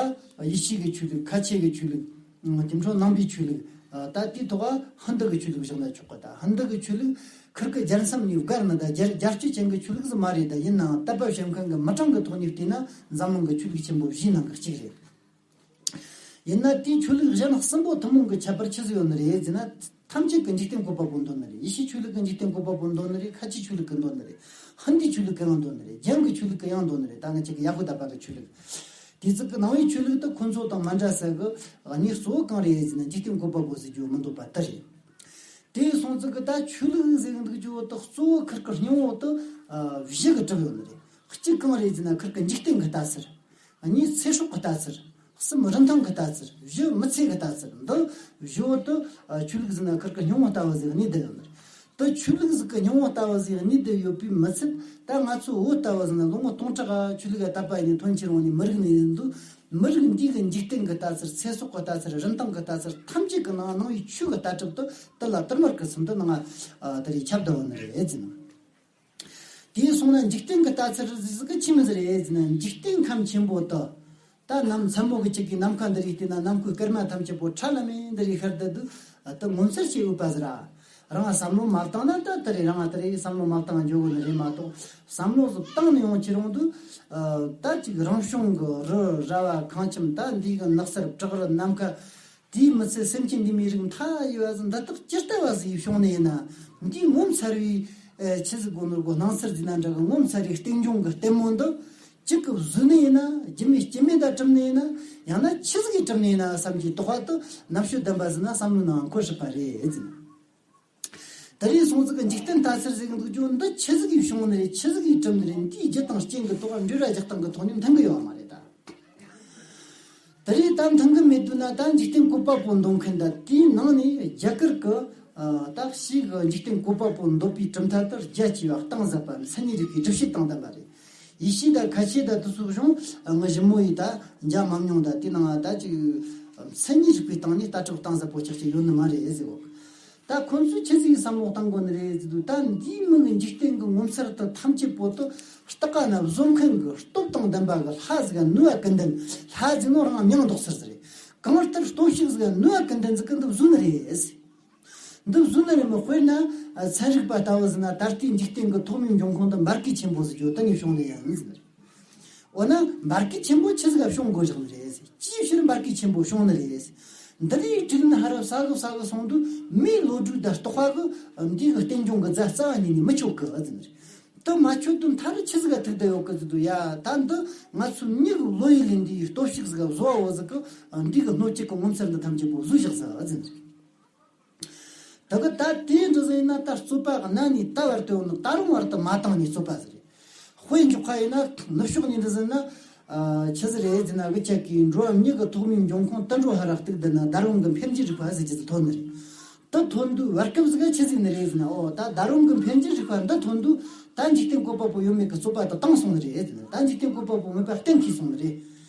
ཡེ་ཤུ་གི་ཆོས་ལུགས། ཁ་ཆེ་གི་ཆོས་ལུགས། ཨ། དེ་འཕྲོ་ནང་པའི་ཆོས་ལུགས། ཨ། ད་དེའི་ཐོག་ཧིན་དུ་གི་ཆོས་ལུགས་བཞག་ན་ཆོག་གི། ད་ཧིན་དུ་གི་ཆོས་ལུགས་ཁིར་ཀི་རྒྱལ་མཚམས་ནས་བརྒལ་ནི་ད་རྒྱལ་རྒྱལ་སྤྱི་ཅན་གི་ཆོས་ལུགས་ཟིག་མ་རེད། ད་ཡིན་ནའང་དད་པ་བྱེད་མཁན་གི་མི་གྲངས་གི་ཐོག་ནས་བལྟས་ན་འཛམ་གླིང་གི་ཆོས་ལུགས་ཆེན་པོ་བཞིའི་ནང་གི་གཅིག་རེད། ཡིན་ན་དེའི་ཆོས་ལུགས་གཞན་གསུམ་པོ་ཐུན་མོང་གི་ཁྱད་པར་ཆི་ཟིག་ཡོད་ནི་རེད་ཟེར་ན། ཐམས་ཅད་ཀྱིས་འཇིག་རྟེན་བཀོད་པ་པོ་འདོད་ནི་རེད། ཡེ་ཤུའི་ཆོས་ལུགས་ཀྱིས་འཇིག་རྟེན་བཀོད་པ་པོ་འདོད་ནི་རེད། ཁ་ཆེའི་ཆོས་ལུགས་ཀྱིས་འདོད་ནི་རེད། ཧིན་དུའི་ཆོས་ལུགས་ཀྱིས་ཡང་འདོད་ནི་རེད། རྒྱན་གྱི་ཆོས་ལུགས་ཀྱིས་ཡང་འདོད་ནི་རེད། ད་ང་ཅག་གི་ཡ་ཧུ་དཱ་པ་གི་ཆོས་ལུགས། དེ་ཚོ་གི་ནང་པའི་ཆོས་ལུགས་དེ་ཁོ་ཚོ་དང་མ་འདྲ་ས་གི་གནས་གཙོ་བོ་གང་རེད་ཟེར་ན་འཇིག་རྟེན་བཀོད་པ་པོ་ཟེར་རྒྱུ་མི་འདོད་པ་དེ་རེད། དེ་སོང་ཙི་གི་ད་ཆོས་ལུགས་ཟེར་གི་འདུག་རྒྱུ་བོ་དེ་གཙོ་བོ་ཁིར་ཀི་སྙིང་བོ་དེ་བཞི་གི་གྲུབ་ཡོད་ནི་རེད། གཅིག་གང་རེད་ཟེར་ན་ཁིར་ཀི་འཇིག་རྟེན་གི་ལྟ་ཚུལ། གཉིས་ཚེ་སྲོག་གི་ལྟ་ཚུལ། གསུམ་རིན་ཐང་གི་ལྟ་ཚུལ། བཞི་མི་ཚེ་གི་ལྟ་ཚུལ། འདི་བཞི་བོ་དེ་ཆོས་ལུགས་ཟེར་ན་ཁིར་ཀི་སྙིང་བོ་ལྟ་བུ་ཟིག་གནས་བསྡད་ཡོད་ནི་རེད། དེ་ཆོས་ལུགས་ཟིག་གི་སྙིང་བོ་ལྟ་བུ་ཟིག་གནས་བསྡད་ཡོད་པའི་མི་ཚད་ད་ང་ཚོ་བོད་ལྟ་བུ་ཟིག་ན་ལོ་ངོ་སྟོང་ཕྲག་ཆོས་ལུགས་ལ་དད་པ་ཡིན་ནས་ཐོན་ཁྱེར་འོང་ནས་མི་རིགས་ནས་ཡིན་དུས། མི་རིགས་འདི་གི་འཇིག་རྟེན་གི་ལྟ་ཚུལ། ཚེ་སྲོག་གི་ལྟ་ཚུལ། རིན་ཐང་གི་ལྟ་ཚུལ་ཐམས་ཅད་གི་ནང་ནང་བའི་ཆོས་གི་ལྟ་གྲུབ་དེ་དེ་ལ་དར་དམར་གི་ཚུལ་དུ་ནང་ང་དེ་རིགས་ཁྱབ་བསྡད་ཡོད་ནི་རེད་ཟེར་ན། དེ་སོང་ན་འཇིག་རྟེན་གྱི་ལྟ་ཚུལ་ཟིག་གི་ཆི་མོ་ཟིག་རེད་ཟེར་ན། འཇིག་རྟེན་ཁམས་ཆེན་པོ་དེ་ད་ནམ་མཚན་མོ་གི་ཅིག་གི་ནམ་མཁའ་འདི་རིགས་བལྟས་ན་ནམ་མཁའི་སྐར་མ་ཐམས་ཅད་པོ་ཁྲ་ལམ་མེ་འདི་རིགས་ཤར་བསྡད་དུས་དེ་ངོ་མཚར་ཆེ་འོས་པ་ཟིག་ར། རང་བསམ་བློ་མ་བཏང་ན་ད་དེ་རེད། རང་དེ་རིགས་བསམ་བློ་མ་བཏང་འཇོག་གི་ནི་རེད་མ་གཏོགས། བསམ་བློ་ཟིག་བཏང་ནས་ཡོང་ཁྱེར་འོང་དུས་ད་ཅིག་རང་བྱུང་གི་རི་ར་བ་ཁང་ཁྱིམ། ད་འདི་གི་ནགས་གསེབ་བྲག་རི་ནམ་མཁའ། དེའི་མི་ཚད་སེམས་ཅན་འདི་མིའི་རིགས་མཐའ་ཡས་པ་ཟིག་འདི་དག་ཇི་ལྟ་བ་ཟིག་བྱུང་ནི་ཡིན་ན། འདིའི་ངོ་མཚར་བའི་ཨེ་ཆི་ཟིག་གོ་ནོར་གོ་སྣང་ཚུལ་འདི་ན་འདྲ་གི་ངོ་མཚར་བའི་རྟེན་འབྱུང་གི་ལྟད་མོ་འདི་གཅིག་གི་བཟོས་ནི་ཡིན་ན། རྒྱུ་མེད་རྐྱེན་མེད་ད་གྲུབ་ནི་ཡིན་ན། ཡང་ན་ཆི་ཟིག་གིས་གྲུབ་ནི་ཡིན་ན་བསམ་གྱི་དོགས་པ་དེ་ནབ་ཤོད་ལྡན་པ་ཟིག་ན་བསམ་བློའི་ནང་འཁོར་སྲིད་པ་རེད་ཟེར། དེ་རིང་སོང་ཙི་གི་འཇིག་རྟེན་ལྟ་ཚུལ་ཟེར་གི་འདུག་རྒྱུ་འདི་ཆི་ཟིག་གིས་བྱུང་ནི་རེད། ཆི་ཟིག་གིས་གྲུབ་ནི་རེད། འདིའི་རྒྱུ་དང་རྐྱེན་གི་ཐོག་འབྲེལ་བ་རྒྱག་སྟངས་གི་ཐོག་ནས་མཐུན་གི་ཡོད་མ་རེད་ད། དེ་རིང་ད་མཐུན་གི་མེད་དུས་ན་ད་འཇིག་རྟེན་བཀོད་པ་པོ་འདོན་མཁན་ད་དེའི་ནང་ནས་རྒྱ་གར་གི་ད་ཕྱིས་གི་འཇིག་རྟེན་བཀོད་པ་པོ་འདོད་པའི་གྲུབ་མཐའ་དེ་རྒྱ་ཆེ་བ་གཏིང་ཟབ་པ་མཚན་ཉིད་རིག་པའི་སྒྲུབ་བྱེད་དང་ལྡན་པ་རེད། ཡེ་ཤུ་ད་ཁ་ཆེ་ད་དེ་ཚོ་གཞུང་ངི་ཞི་མོ་ཡིས་ད་འཇའ་མ་མྱོང་ད་དེ་ནང་ད་ཅིག་མཚན་ཉིད་རིག་པའི་སྟེང་ནས་ལྟ་གྲུབ་གཏིང་ཟབ་པོ་ཆགས་ཀྱི་ཡོད་ནི་མ་རེད་ཟེར་གོ། ད་ཁོ་ཚོས་ཆི་ཟིག་བསམ་བློ་བཏང་དགོས་ནི་རེད་ཟེར་དུས། ད་འདིའི་མི་གི་འཇིག་རྟེན་གི་ངོ་མཚར་དེ་ཐམས་ཅད་པོ་དེ་སྟག་ཀ་ན་བཟོ་མཁན་གི་སྟོབས་དང་ལྡན་པ་གི་ལྷ་ཟིག་ག་ནུས་པ་ཀུན་ལྡན། ལྷ་ཟིག་ནོ་རང་མྱང་འདོགས་ཟེར་ཟེར་རེད། གང་ལྟར་སྟོབས་ཤུགས་ཟིག་ག་ནུས་པ་ཀུན་ལྡན་ཟིག་གི་འདི་བཟོས་ནི་རེད་ཟེར། འདི་བཟོས་ནི་རེད་མི། དཔེར་ན་ཚན་རིག་པ་ལྟ་བུ་ཟིག་ན་ད་ལྟའི་འཇིག་རྟེན་གི་ཐོག་མའི་འབྱུང་ཁུངས་དེ་འབར་གས་ཆེན་པོ་ཟིག་གི་སྟེང་ནས་བྱུང་ནི་ཡིན་ཟེར། འོ་ན་འབར་གས་ཆེན་པོ་ཆི་ཟིག་ག་བྱུང་དགོས་བཞག་ནི་རེད་ཟེར། ཅིའི་ཕྱིར་འབར་གས་ཆེན་པོ་བྱུང་ནི་རེད་ཟེར། འདི་ལས་དྲུག་ནི་ཧ་ར་ས་གི་ས་གི་སོང་དུས་མིའི་བློ་གྲོས་དང་རྟོག་པ་གི་འདི་གི་རྟེན་འབྱུང་གི་རྫ་རྩ་བ་ཉིད་ནས་མི་ཆོད་གི་ཟེར་ནི་རེད། དེ་མ་ཆོད་དུས་མཐའ་རུ་ཆི་ཟིག་ག་ཐུག་བསྡད་ཡོད་གི་ཟེར་དུས། ཡ་ད་འདི་ང་ཚོའི་མྱི་གི་བློ་ཡུལ་ལས་འདས་པའི་སྟོབས་ཤུགས་ཟིག་ག་བཟོ་བ་བོ་ཟིག་གི་འདི་གི་སྣོད་བཅུད་གི་ངོ་མཚར་འདི་ཐམས་ཅད་པོ་བཟོས་བཞག་ཟེར་ཟེར་ནི་རེད། ད་གི་ད་དེ་འདྲ་ཟིག་ཡིན་ན་ད་རྩོད་པ་གནའ་ནས་ད་བར་དུ་ཡོང་ནི། ད་རུང་བར་དུ་མ་བཏང་ནས་རྩོད་པ་ཟིག་རེད། དཔེ་འཇོག་པ་ཡིན་ན་ནུབ་ཕྱོགས་ནས་འདྲ་ཟིག་ན་ ཨ། ཆི་ཟིག་རེད་ཟེར་ན། འུ་ཅག་གི་འགྲོ་བ་མྱི་གི་ཐོག་མའི་འབྱུང་ཁུངས་དུད་འགྲོ་ཧ་ར་གཏུག་བསྡད་ན། ད་རུང་གི་འཕེལ་འགྱུར་རིག་པ་ཟེར་རྒྱུ་ཟིག་ཐོན་ནི་རེད། དེ་ཐོན་དུས་བར་སྐབས་ཟིག་ག་ཆི་ཟིག་ནི་རེད་ཟེར་ན། ཨོ། ད་ད་རུང་གི་འཕེལ་འགྱུར་རིག་པ་འདི་ཐོན་དུས། ད་འཇིག་རྟེན་བཀོད་པ་པོ་ཡོད་མེད་གི་རྩོད་པ་དེ་དྭངས་སོང་ནི་རེད་ཟེར་ན། ད་འཇིག་རྟེན་བཀོད་པ་པོ་མེད་པ་གཏན་འཁེལ་སོང་ནི་རེད།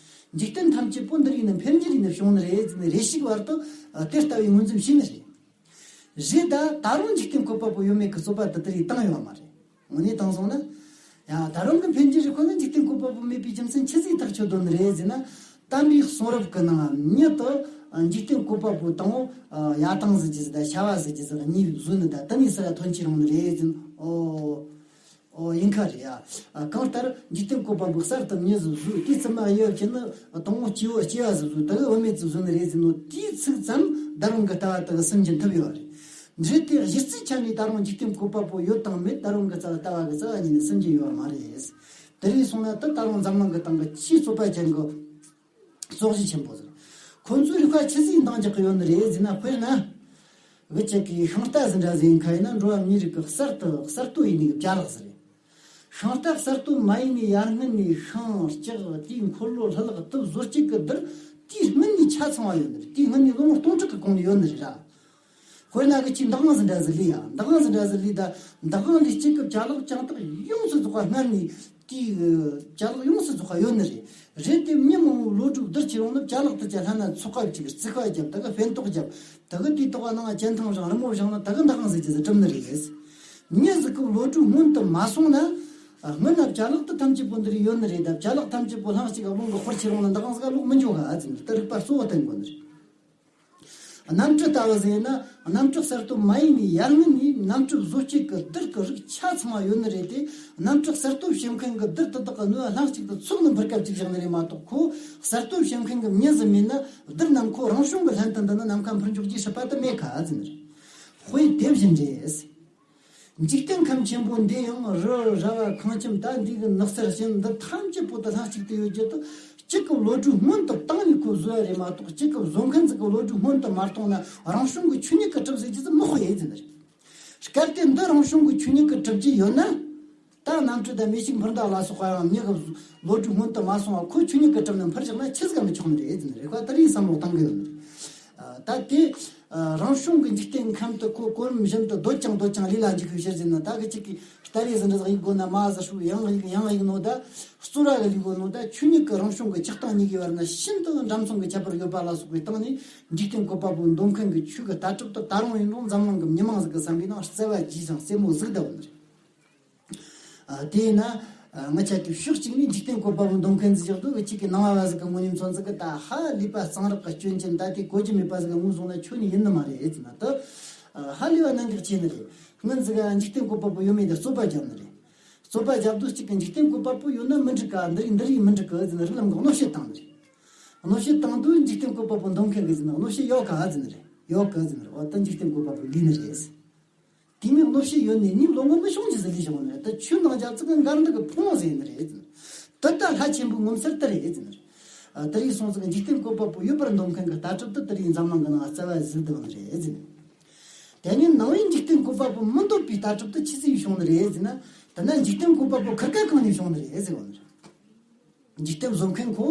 འཇིག་རྟེན་ཐམས་ཅད་པོ་འདི་རིགས་ནི་འཕེལ་འགྱུར་རིགས་ནི་བྱུང་ནི་རེད་ཟེར་ནས། རེ་ཞིག་བར་དུ་དེ་ལྟ་བུའི་ངོས་འཛིན་བྱས་ནི་རེད། རེད། ད་ད་རུང་འཇིག་རྟེན་བཀོད་པ་པོ་ཡོད་མེད་ཀྱི་རྩོད་པ་དེ་དེ་རིགས་བཏང་ཡོད་མ་རེད། དངོས་གནས་བཏང་སོང་ན། ཡང་ད་རུང་གི་འཕེལ་འགྱུར་རིག་པ་ནི་འཇིག་རྟེན་བཀོད་པ་པོ་མེད་པའི་རྒྱུ་མཚན་ཆི་ཟིག་ཐག་ཆོད་དོན་ནི་རེད་ཟེར་ན། དམ་པའི་གསུང་རབ་ཀྱི་ནང་མྱི་དེ་འཇིག་རྟེན་བཀོད་པ་པོ་དང་པོ་ཡར་ཐང་ཟེར་རྒྱུ་ཟིག་དང་བྱ་བ་ཟེར་རྒྱུ་ཟིག་གཉིས་བཟོས་ནི། ད་དེ་ནས་ཟེར་ར་ཐོན་ཆེ་རུང་ནི་རེད་ཟེར། ཨོ། ཨོ། ཡིན་ཁ་རེད་ཡ། ཨ། གང་ལྟར་འཇིག་རྟེན་བཀོད་པ་པོ་གསར་དུ་མྱི་ཟིག་བཟོས། དེའི་ཚེ་མ་ཡོད་ཀྱི་ནི་དང་པོ་སྐྱེ་བོ་སྐྱེ་བ་ཟིག་བཟོས། དེ་གི་བུད་མེད་ཟིག་བཟོས་ནི་རེད་ཟེར་ནོ། དེའི་ཚིག་ཙམ་ད་རུང་གི་ལྟ་བ་དེ་གི་སུན་འབྱིན་ཐུབ་ཡོད་རེད། འདྲེ་དེ་གཞི་རྩའི་ཆ་ནས་ད་རུང་འཇིག་རྟེན་བཀོད་པ་པོ་ཡོད་དང་མེད། ད་རུང་གི་རྩ་བ་ལྟ་བ་གི་རྩ་བ་ཉིད་ནས་སུན་འབྱིན་ཡོད་མ་རེད། དེ་རིགས་སོང་ན་དེ་ད་རུང་འཛམ་གླིང་གི་སྟེང་གི་ཆེས་རྩོད་པ་ཅན་གི་རྩོད་གཞི་ཆེན་པོ་ཟིག་ཁོ་ཚོའི་རིག་པ་ཆི་ཟིག་འདང་རྒྱག་གི་ཡོད་ནི་རེད་ཟེར་ན། དཔེར་ན། འུ་ཅག་གི་ཤིང་རྟ་ཟིག་འདྲ་ཟིག་ཡིན་ཁ་ཡིན་ན། འགྲོ་བ་མིའི་རིགས་ཀྱི་གསར་དུ་གསར་གཏོད་ཡིན་ནི་གི་བྱ་གླག་ཟིག་རེད། ཤིང་རྟ་གསར་གཏོད་མ་ཡིན་ནི་ཡར་སྔོན་ནས་ཤིང་ལྕགས་དེའི་འཁོར་ལོ་ལྷུ་ལག་དེ་བཟོ་བྱེད་ཀྱི་རྡུལ་དེའི་སྔོན་ནས་ཆ་ཚང་བ་ཡོད་ནི་རེད། དེའི་སྔོན་ནས་ལོ་ངོ་སྟོང་ཕྲག་གི་གོང་ནས་ཡོད་ནི་རེད་ར། དཔེར་ན་གི་ཅིག་འདག་དབང་ཟིག་འདྲ་ཟིག་ལས་ཡ། འདག་དབང་ཟིག་འདྲ་ཟིག་ལས། ད་འདག་དབང་ལས་གཅིག་གི་བྱ་གླག་ཀྱང་དག་ཡོངས་སུ་རྫོགས་པ་སྔར་ནས་དེའི་བྱ་གླག་ཡོངས་སུ་རྫོགས་པ་ཡོད་ནི་རེད། རེད་དེ་མྱི་མང་པོ་ལོ་དྲུག་བསྡུར་ཅི་རུང་ནི་བྱ་གླག་དེ་ཅག་ལྷན་ན་ཚོགས་པ་གཅིག་རྩིས་ཁ་བརྒྱབ། ད་གི་ཕན་ཐོགས་བརྒྱབ། ད་གི་དེའི་ཐོག་ནང་སྐྱེ་ཐང་བཞེངས། རི་མོ་བཞེངས་ན་ད་གི་འདག་དབང་ཟེར་རྒྱུ་ཟིག་གྲུབ་ནི་རེད། མྱི་ཟིག་གི་ལོ་དྲུག་སྔོན་དུ་མ་སོང་ན། སྔོན་ན་བྱ་གླག་དེ་ཐམས་ཅད་པོ་འདི་རུ་ཡོད་ནི་རེད། ད་བྱ་གླག་ཐམས་ཅད་པོ་ལྷན་གཅིག་གི་རླུང་གིས་ཤོར་ཅི་རུང་ན་འདག་དབང་ཟིག་ག་ལོག་མི་འཇུག་ག་ཨ་ཙི་ནི། ད་རིག་པ་གཙོ་བོ་བསྟན་དགོས་ནི་རེད། གནམ་གྲུ་ལྟ་བུ་ཟེར་ན། གནམ་གྲུ་གསར་གཏོད་མ་ཡིན་ནི་ཡར་སྔོན་ནས་གནམ་གྲུ་བཟོ་བྱེད་ཀྱི་རྡུལ་གྱི་རིགས་ཆ་ཚང་བ་ཡོད་ནི་རེད་དེ། གནམ་གྲུ་གསར་གཏོད་བྱེད་མཁན་གྱི་རྡུལ་དེ་དག་གི་སྣོད་ལྷན་གཅིག་ཏུ་ཚོགས་ནས་འཕུར་སྐབས་ཅིག་བཞག་ནི་རེད་མ་གཏོགས། ཁོ་གསར་གཏོད་བྱེད་མཁན་གྱི་མྱི་ཟིག་མེད་ན། རྡུལ་རྣམས་ཁོ་རང་བྱུང་གི་ལྷན་དུ་འདུ་ན་ནམ་མཁའ་འཕུར་འཇུག་རྒྱུའི་སྲིད་པ་དེ་མེད་ག་ཨ་ཙི་ནི་རེད། དཔེ་དེ་བཞིན་རེད། འཇིག་རྟེན་ཁམས་ཆེན་པོ་འདི་ཡང་། རི་ར་བ་ཁང་ཁྱིམ། ད་འདི་གི་ནགས་ཚལ་ཞིང་འདི་ཐམས་ཅད་པོ་དེ་ལྷན་གཅིག་ཏུ་ཡོད་རྒྱུ་དེ། གཅིག་གི་བློ་གྲོས་སྔོན་དུ་བཏང་ནས་ཁོ་བཟོས་པ་རེད་མ་གཏོགས། གཅིག་གི་བཟོ་མཁན་ཟིག་གི་བློ་གྲོས་སྔོན་དུ་མ་གཏོང་ན། རང་བྱུང་གི་ཆོས་ཉིད་ཀྱིས་གྲུབ་ཟེར་རྒྱུ་ཟིག་མི་དཔེ་ཡིན་ཟེར་ནི་རེད། གལ་ཏེ་འདི་རང་བྱུང་གི་ཆོས་ཉིད་ཀྱིས་གྲུབ་ཀྱི་ཡོད་ན། ད་གནམ་གྲུ་དང་མེ་ཤིང་འཕུར་མདའ་ལ་སོགས་པ་ཡང་མྱི་གི་བློ་གྲོས་སྔོན་དུ་མ་སོང་བ་ཁོ་ཆོས་ཉིད་ཀྱིས་གྲུབ་ནས་འཕུར་བཞག་ན་ཆི་ཟིག་ག་མི་ཆོག་ནི་རེད་ཟེར་ནི་རེད། ཁོ་ད་རེས་བསམ་བློ་བཏང་གི་ཡོད་ནི་རེད། ཨ། ད་དེ། ཨ། རང་བྱུང་གི་འཇིག་རྟེན་ཁམས་དེ་ཁོ་གོ་རིམ་བཞིན་དུ་སྡོད་ཀྱང་སྡོད་ཀྱང་ལུས་ལ་འཇུག་པའི་ཕྱིར་ཟེར་ན། ད་གི་གཅིག་གིས་རྟ་རེ་ཟིག་འདྲ་ཟིག་གཡུག་དགོས་ན་མ་ཟིག་ཧྲུག་ཡང་གཡུག་ཡང་གཡུག་ནོ། ད་གཙོ་ར་གི་ལུས་དགོས་ནོ། ད་ཆོས་ཉིད་ཀྱི་རང་བྱུང་གི་ཆགས་སྟངས་གཉིས་ཀྱི་བར་ན་ཤིན་ཏུ་འདྲ་མཚུངས་ཀྱི་ཁྱད་པར་ཡོད་པ་ལ་སོགས་པའི་སྟེང་ནས། འཇིག་རྟེན་བཀོད་པ་པོ་འདོམས་མཁན་གྱི་ཆོས་ཀྱི་ལྟ་གྲུབ་དེ་ད་རུང་ཡིན་རུང་འཛམ་གླིང་གི་མྱི་མང་ཟིག་གི་བསམ་པའི་ནང་རྩ་བ་རྒྱས་ཤིང་རྩེ་མོ་ཟུག་བསྡད་ཡོད་ནི་རེད། ཨ། དེས་ན། ཨ། ང་ཅག་གིས་ཕྱོགས་གཅིག་ནས་འཇིག་རྟེན་བཀོད་པ་པོ་འདོམས་མཁན་ཟིག་བཞག་དུས། གཅིག་གི་ནང་བ་ཟིག་གི་ངོས་ནས་མཚོན་ཟིག་གི། ད་ཧ་ལས་པ་གཙང་རག་གི་སྐྱོན་ཅན། ད་དེ་གོ་རྒྱུ་མེད་པ་ཟིག་གི་ངོས་བཟུང་ན་ཁྱོན་ནས་ཡིན་ནི་མ་རེད་ཟེར་ན། ད་ཧ་ལས་པ་གནད་འགག་ཆེ་ནི་རེད། སྔོན་ཟིག་ག་འཇིག་རྟེན་བཀོད་པ་པོ་ཡོད་མེད་དེ་རྩོད་པ་བརྒྱབ་ནི་རེད། རྩོད་པ་བརྒྱབ་དུས། གཅིག་གི་འཇིག་རྟེན་བཀོད་པ་པོ་ཡོད་ན་མི་འགྲིག་ག་འདི་རིགས་འདི་རིགས་མི་འགྲིག་གི་ཟེར་ནས་རིགས་ལམ་གི་གནོད་བྱེད་བཏང་ནི་རེད། གནོད་བྱེད་བཏང་དུས་འཇིག་རྟེན་བཀོད་པ་པོ་འདོམས་མཁན་གྱིས་ཟེར་ན། གནོད་བྱེད་ཡོད་ག་ཟེར་ནི་རེད། ཡོད་གི་ཟེར་ནི་རེད། འོ། ད་འཇིག་རྟེན་བཀོད་པ་པོ་ལུས་ནི་རེད། དེ་མིན་གནོད་བྱེད་ཡོད་ནས་ནི་ལོ་ངོ་མི་ཤོང་ཅི་ཟིག་ལས་བྱུང་ནི་རེད། ད་ཆོས་འདང་རྒྱག་ཙིག་གི་འགལ་འདུ་གི་ཕུང་བོ་ཟིག་ཡིན་ནི་རེད། ད་ལྟ་ལྷ་ཆེན་པོའི་ངོ་མཚར་དེ་རེད་ཟེར་ནི་རེད། ཨ། དེ་རིགས་སོང་ཙང་འཇིག་རྟེན་བཀོད་པ་པོ་ཡོད་པར་འདོམས་མཁན་གྱི་ལྟ་གྲུབ་དེ་དེ་རིགས་འཛམ་གླིང་གི་ནང་རྩ་བ་ཟིག་བསྡད་ནི་རེད་ཟེར་ནི། དེ་ནས་ནང་པའི་འཇིག་རྟེན་བཀོད་པ་པོ་མི་འདོད་པའི་ལྟ་གྲུབ་དེ་ཆི་ཟིག་བྱུང་ནི་རེད་ཟེར་ན། དེ་ན་འཇིག་རྟེན་བཀོད་པ་པོ་ཁིར་ཀ་གང་ནས་བྱུང་ནི་རེད་ཟེར་གོ་ནི་རེད། འཇིག་རྟེན་བཟོ་མཁན་ཁོ།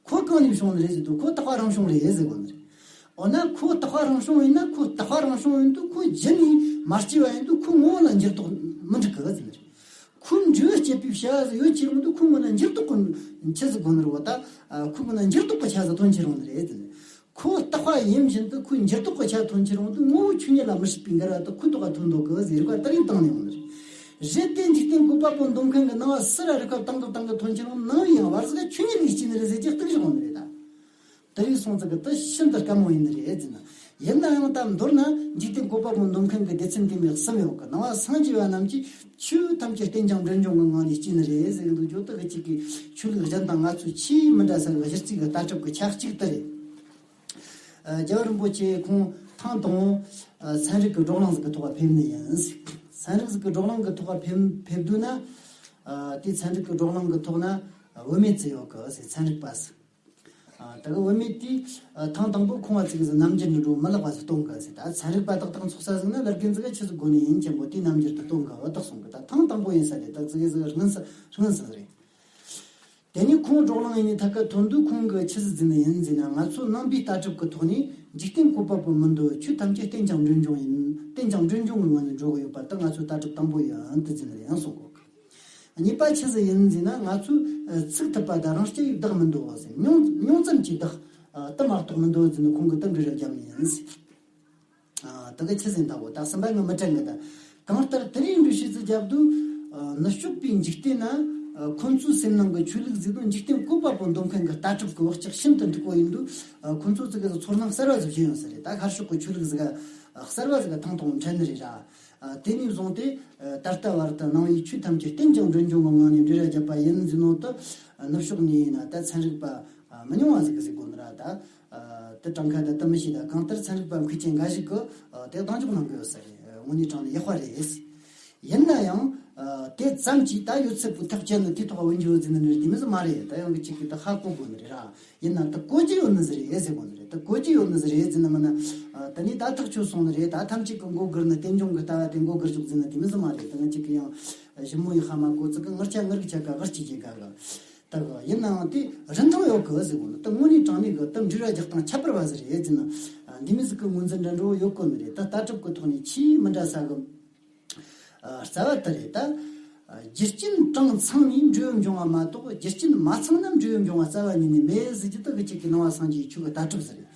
ཁོ་གང་ནས་བྱུང་ནི་རེད་ཟེར་དུས། ཁོ་རྟག་པ་རང་བྱུང་རེད་ཟེར་གོ་ནི་རེད། འོ་ན་ཁོ་རྟག་པ་རང་བྱུང་ཡིན་ན། ཁོ་རྟག་པ་རང་བྱུང་ཡིན་དུས། ཁོ་རྒྱུ་ནས་མ་སྐྱེས་པ་ཡིན་དུས། ཁོའི་ངོ་བོ་ལ་འགྱུར་ལྡོག་མི་འགྲིག་གི་ཟེར་ནི་རེད། ཁོའི་འབྲས་བུ་སྐྱེད་པའི་བྱ་བ་ཟིག་ཡོད་ཅི་རུང་དུས། ཁོའི་ངོ་ན་འགྱུར་ལྡོག་གི་ཆི་ཟིག་དགོས་ནི་རེད། འོ། ད་ཁོའི་ངོ་ན་འགྱུར་ལྡོག་གི་ཆ་ཟིག་ཐོན་ཅི་རུང་ནི་རེད་ཟེར་ནི། ཁོ་རྟག་པ་ཡིན་བཞིན་དུ་ཁོའི་འགྱུར་ལྡོག་གི་ཆ་ཐོན་ཅི་རུང་དུས། ངོ་བོ་ཆོས་ཉིད་ལ་མི་སྲིད་པའི་འགལ་བ་དེ་ཁོའི་ཐོག་ག་ཐོན་འདུག་གི་ཟེར་བ་དེ་རིགས་བཏང་ནས་ཡོང་ནི་རེད། རེད་དེ་འཇིག་རྟེན་བཀོད་པ་པོ་འདོམས་མཁན་གྱི་ནང་བ་སུ་ར་རིག་པ་བཏང་གི་བཏང་གི་ཐོན་ཅི་རུང་། ནང་བའི་ཡང་བར་ཟིག་ཆོས་ཉིད་ལས་སྐྱེས་ནི་རེད་ཟེར་གྱི་གཏུག་བཞག་ནི་རེད་ད། དེ་རིགས་སོང་ཙང་གི་དེ་ཤིན་ཏུ་དཀའ་མོ་ཡིན་ནི་རེད་ཟེར་ན། ཡིན་ན་ཡང་ད་མདོར་ན་འཇིག་རྟེན་བཀོད་པ་པོ་འདོམས་མཁན་གྱི་སྡེ་ཚན་དེ་མོ་གསུམ་ཡོད་གི། ནང་བ་སངས་རྒྱས་པ་རྣམས་ཀྱིས་ཆོས་ཐམས་ཅད་རྟེན་ཅིང་འབྲེལ་འབྱུང་གི་ངང་ནས་སྐྱེས་ནི་རེད་ཟེར་གི་འདུག་རྒྱུ་དེ་གི་གཅིག་གིས་ཆོས་ལུགས་གཞན་དང་ང་ཚོའི་ཆེས་མི་འདྲ་ས་གི་གཞི་རྩའི་གི་ལྟ་གྲུབ་གི་ཆ་གཅིག་དེ་རེད། ཨ། རྒྱལ་བ་རིན་པོ་ཆེ་ཁོང་ཐེངས་དང་པོ། ཨ། ཚན་རིག་གི་བགྲོ་གླེང་ཟིག་གི་ཐོག་ཕེབས་ནི་ཡིན། ཚན་རིག་ཟིག་གི་བགྲོ་གླེང་གི་ཐོག་ཕེབས་ཕེབས་དུས་ན། ཨ། དེ་ཚན་རིག་གི་བགྲོ་གླེང་གི་ཐོག་ན། ཨ། བུད་མེད་ཅིག་ཡོད་གི་ཟེར། ཚན་རིག་པ་ཟིག་ཨ། ད་གི་བུད་མེད་དེས། ཨ། ཐེངས་དང་པོ་ཁོང་བ་ཅིག་ཟིག་རྣམ་འགྱུར་ནི་འགྲོ་མི་ལེགས་པ་ཟིག་སྟོན་གི་ཟེར། ད་ཚན་རིག་པ་ཏག་ཏག་འཚོགས་ས་ཟིག་ན་ལར་རྒན་ཟིག་ག་ཆི་ཟིག་དགོས་ནི་ཡིན་ཅན་པོ་དེའི་རྣམ་འགྱུར་དེ་སྟོན་གི། འོ། ད་སོང་གི། ད་ཐེངས་དང་པོ་ཡིན་ས་རེད། ད་ཟིག་ཟིག་སྔོན་ས་སྔོན་ས་རེད། དེ་ནས་ཁོང་བགྲོ་གླེང་ཡིན་ནས་ཐད་ཀར་ཐོན་དུས། ཁོང་གིས་ཆི་ཟིག་ཟེར་ནི་ཡིན་ཟེར་ན། ང་ཚོ་ནང་པའི་ལྟ་གྲུབ་ཀྱི་ཐོག་ནས་འཇིག་རྟེན་བཀོད་པ་པོ་མི་འདོད། ཆོས་ཐམས་ཅད་རྟེན་ཅིང་འབྲེལ་འབྱུང་ཡིན། རྟེན་ཅིང་འབྲེལ་འབྱུང་གི་ངང་ནས་འགྲོ་གི་ཡོད་པ་དེ་ང་ཚོའི་ལྟ་གྲུབ་དང་པོ་ཡིན་དེ་ཟེར་ནི་ཡང་གསུང་གོ། གཉིས་པ་ཆི་ཟིག་ཡིན་ཟེར་ན། ང་ཚོས་ཨ་ཚིག་ཐུབ་པ་དང་རང་རྐྱ་ཡིས་བདག་མི་འདོད་ཟེར། མྱོང་མྱོང་ཙམ་གྱིས་བདག་ཨ་དེ་མ་གཏོགས་མི་འདོད་ཟེར་ནས་ཁོང་གིས་དེ་འདྲ་ར་བརྒྱབ་ནི་ཡིན་ཟེར། ཨ་དེ་ག་ཆི་ཟིག་ཡིན་ད་གོ། ད་གསུམ་པ་ངས་མི་དྲན་གི། ད་གང་ལྟར་དེ་རིང་འགྲེལ་བཤད་ཅིག་བརྒྱབ་དུས། ཨ་ནུབ་ཕྱོགས་པའི་འཇིག་རྟེན་ན་ཨ་ཁོ་ཚོའི་སེམས་ནང་གི་ཆོས་ལུགས་ཟིག་དང་འཇིག་རྟེན་བཀོད་པ་པོ་འདོད་མཁན་གྱི་ལྟ་གྲུབ་ཀྱི་བག་ཆགས་ཤིན་ཏུ་མཐུག་པོ་ཡིན་དུས། ཨ་ཁོ་ཚོ་ཙི་གེ་ཟིག་ཚོར་སྣང་གསར་བ་ཟིག་བྱུང་ཡོད་ས་རེད། ད་ཤར་ཕྱོགས་ཀྱི་ཆོས་ལུགས་ཟིག་ག་གསར་བ་ཟིག་ག་ཐེངས་ཐོག་འཕྲད་ནི་རེད་ར། ཨ་དེ་ནས་བཟུང་སྟེ་ཨ་ད་ལྟ་བར་དུ་ནང་པའི་ཆོས་ཐམས་ཅད་རྟེན་ཅིང་འབྲེལ་འབྱུང་གི་ངང་ནས་འགྲེལ་བར་བརྒྱབ་པ་ཡིན་ཟེར་ནོ་དེ། ཨ་ནུབ་ཕྱོགས་ནས་ཡིན་ན་ད་ཚན་རིག་པ་ཨ་མི་ཉུང་བ་ཟིག་གིས་ཟེར་གོ་ནི་ར། ད་ཨ་དེ་གྲངས་ཀ་ད་དེ་མི་ཤེས། ད་གང་ལྟར་ཚན་རིག་པ་མཁས་ཅན་འགའ་ཞིག་གིས་ཨ་དེ་གདེང་འཇོག་གནང་གི་ཡོད་ས་རེད། ཨ་དངོས་གནས་དྲང་ནས་ཡག་པ་རེད། ཡིན་ན་ཡང་ཨ་དེ་ཙམ་གྱིས་ད་ཡོད་ཚད་པོ་ཐག་བཅད་ནས་དེ་ཐོག་འོན་རྒྱུ་ཟེར་ནི་རེད། དེ་མི་ཟིག་མ་རེད། ད་ཡང་གི་གཅིག་གིས་ད་ཧ་གོ་དགོས་ནི་རེད་ར། ཡིན་ན་ད་གོ་རྒྱུ་ཡོད་ནི་ཟིག་རེད་ཟེར་དགོས་ནི་རེད། ད་གོ་རྒྱུ་ཡོད་ནི་ཟིག་རེད་ཟེར་ན། མིན་ན་ཨ་ད་ནི་ད་ཐག་ཆོད་སོང་ནི་རེད། ད་ཐམས་ཅད་ཀྱིས་མགོ་སྒུར་ནི་རྟེན་འབྱུང་གི་ལྟ་བ་དེ་མགོ་སྒུར་ཆོག་ཟེར་ན་དེ་མི་ཟིག་མ་རེད། ད་ང་གཅིག་གིས་ཡང་ཞིབ་མོ་ཡི་ཧ་མ་གོ་ཙི་གི། ངར་ཆ་ངར་གི་ཆ་ག་ངར་གཅིག་གི་ག་ག་ད་ག་ཡིན་ནའང་དེ་རིན་ཐང་ཡོད་གི་ཟེར་དགོས་ནི། ད་དངོས་གནས་དྲང་གནས་གི་ད་འགྲེལ་བ་རྒྱག་སྟངས་ཁྱད་པར་བ་ཟིག་རེད་ཟེར་ན། ཨ་འདི་མི་ཟིག་གི་ངོས་འཛིན་འདྲ་འདྲ་བོ་ཡོད་གོ་ནི་རེད། ད་ལྟ་གྲུབ་ཀྱི་ཐོག་ནས་ཆེས་མི་འདྲ་ས་གི་ཨ་རྩ་བ་དེ་རེད། ད་ཨ་རྒྱུ་རྐྱེན་གྲངས་ཚང་ནས་འབྲས་བུ་འབྱུང་བ་མ་གཏོགས། རྒྱུ་རྐྱེན་མ་ཚང་ན་འབྲས་བུ་འབྱུང་བ་རྩ་བ་ཉིད་ནས་མེད་ཟེར་རྒྱུ་དེ་གི་གཅིག་གི་ནང་པ་སངས་རྒྱས་ཆོས་ཀྱི་ལྟ་གྲུབ་ཟིག་རེད།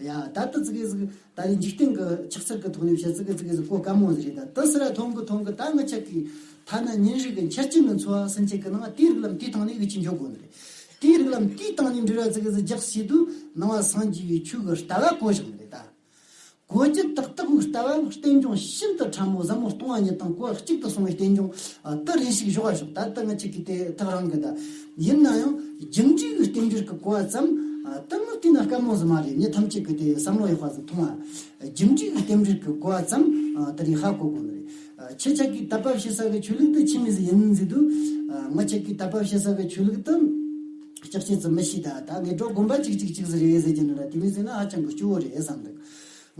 ཡ་ད་ལྟ་ཙི་གེ་ཟིག་ད་རེས་འཇིག་རྟེན་གྱི་ཆགས་ཚུལ་གྱི་ཐོག་ནས་བཤད་ཙི་གེ་ཙི་གེ་ཟིག་གོ་དཀའ་མོ་ཟིག་རེད། ད་དེ་སི་ར་ཐོང་གི་ཐོང་གི། ད་ངི་ཆ་གི་ཐ་ན་ཉིན་རེ་གི་འཆར་ཅན་གྱི་འཚོ་བ་ཟིན་ཆེད་ཀྱི་ནང་དེའི་རིགས་ལམ་དེའི་སྟེང་ནས་གི་ཅི་འཇོག་དགོས་ནི་རེད། དེའི་རིགས་ལམ་དེའི་སྟེང་ནས་འབྲེལ་བ་ཙི་གེ་ཟིག་རྒྱག་བྱེད་དུས་ནང་པ་སངས་རྒྱས་པའི་ཆོས་ཀྱི་ལྟ་བ་གོ་བཞག་ནི་རེད། ད་གོ་རྒྱུ་ཏག་ཏག་གི་ལྟ་བ་རྟེན་འབྱུང་ཤིན་ཏུ་ཕྲ་མོ་ཟབ་མོ་སྟོང་པ་ཉིད་དང་གོ་བ་གཅིག་ཏུ་སོང་བའི་རྟེན་འབྱུང་ཨ་དེ་རེ་ཞིག་བཞག་པ་བཞག་ད་ལྟ་ངི་ཆ་གི་དེ་ཐག་རིང་གི། ད་ཡིན་ན་ཡང་རྒྱུ་འབྲས་ཀྱི་རྟེན་འབྲེལ་གྱི་གོ་བ་ཙམ་ཨ་དེ་ནི་དེ་ན་དཀའ་མོ་ཟིག་མ་རེད། མི་ཐམས་ཅད་ཀྱིས་དེ་བསམ་བློ་ཡག་པ་ཟིག་ཐོངས་ཨ། རྒྱུ་འབྲས་ཀྱི་རྟེན་འབྲེལ་གྱི་གོ་བ་ཙམ་ཨ་དེ་རིང་ཧ་གོ་དགོས་ནི་རེད། ཨ་ཁྱེད་ཆ་གིས་དད་པ་བྱེད་ས་གི་ཆོས་ལུགས་དེ་ཆི་མོ་ཟིག་ཡིན་ཟེར་དུས། ཨ་ངི་ཆ་གིས་དད་པ་བྱེད་ས་གི་ཆོས་ལུགས་དེ་ལྕགས་ཆས་ཙི་མི་ཤེས། ད་ད་ངས་འགྲོ་དགོན་པ་གཅིག་གཅིག་གཅིག་ཟིག་རེད་ཟེར་རྒྱུ་ནི་ར། དེ་མོ་ཟིག་ན་ཧ་ཅང་གི་སྐྱོ་བོ་རེད་བསམ་འདུག་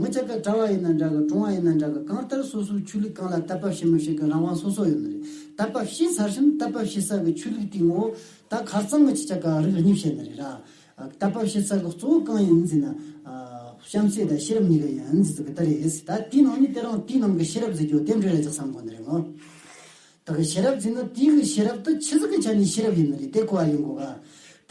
ངི་ཆ་ག་གྲྭ་བ་ཡིན་ན་འདྲ་གི། གྲོང་བ་ཡིན་ན་འདྲ་གི། གང་ལྟར་སོ་སོའི་ཆོས་ལུགས་གང་ལ་དད་པ་བྱེད་མི་བྱེད་གི་རང་དབང་སོ་སོ་ཡོད་ནི་རེད། དད་པ་བྱས་ཚར་ཕྱིན་དད་པ་བྱེད་ས་གི་ཆོས་ལུགས་དེའི་ངོ་བོ་ད་ཁ་རྩང་གི་ཆི་ཆ་ག་རིགས་གཉིས་བཤད་ནི་རེད་ར། ཨ་དད་པ་བྱེད་ས་གི་གཙོ་བོ་གང་ཡིན་ཟེར་ན། ཨ་བྱམས་བརྩེ་དང་ཤེས་རབ་གཉིས་ཀ་ཡིན་ཟེར་གི་ད་རེད། ད་དེའི་ནང་ནས་དེ་རང་དེའི་ནང་གི་ཤེས་རབ་ཟེར་རྒྱུ་དེ་འདྲ་རེད་ཅག་བསམ་གོ་ནི་རེད་ངོ་། ད་གི་ཤེས་རབ་ཟེར་ན་དེའི་གི་ཤེས་རབ་དེ་ཆི་ཟིག་གི་ཆ་ནས་ཤེས་རབ་ཡིན་ནི་རེད། དེ་གོ་བ་ཡོང་དགོས་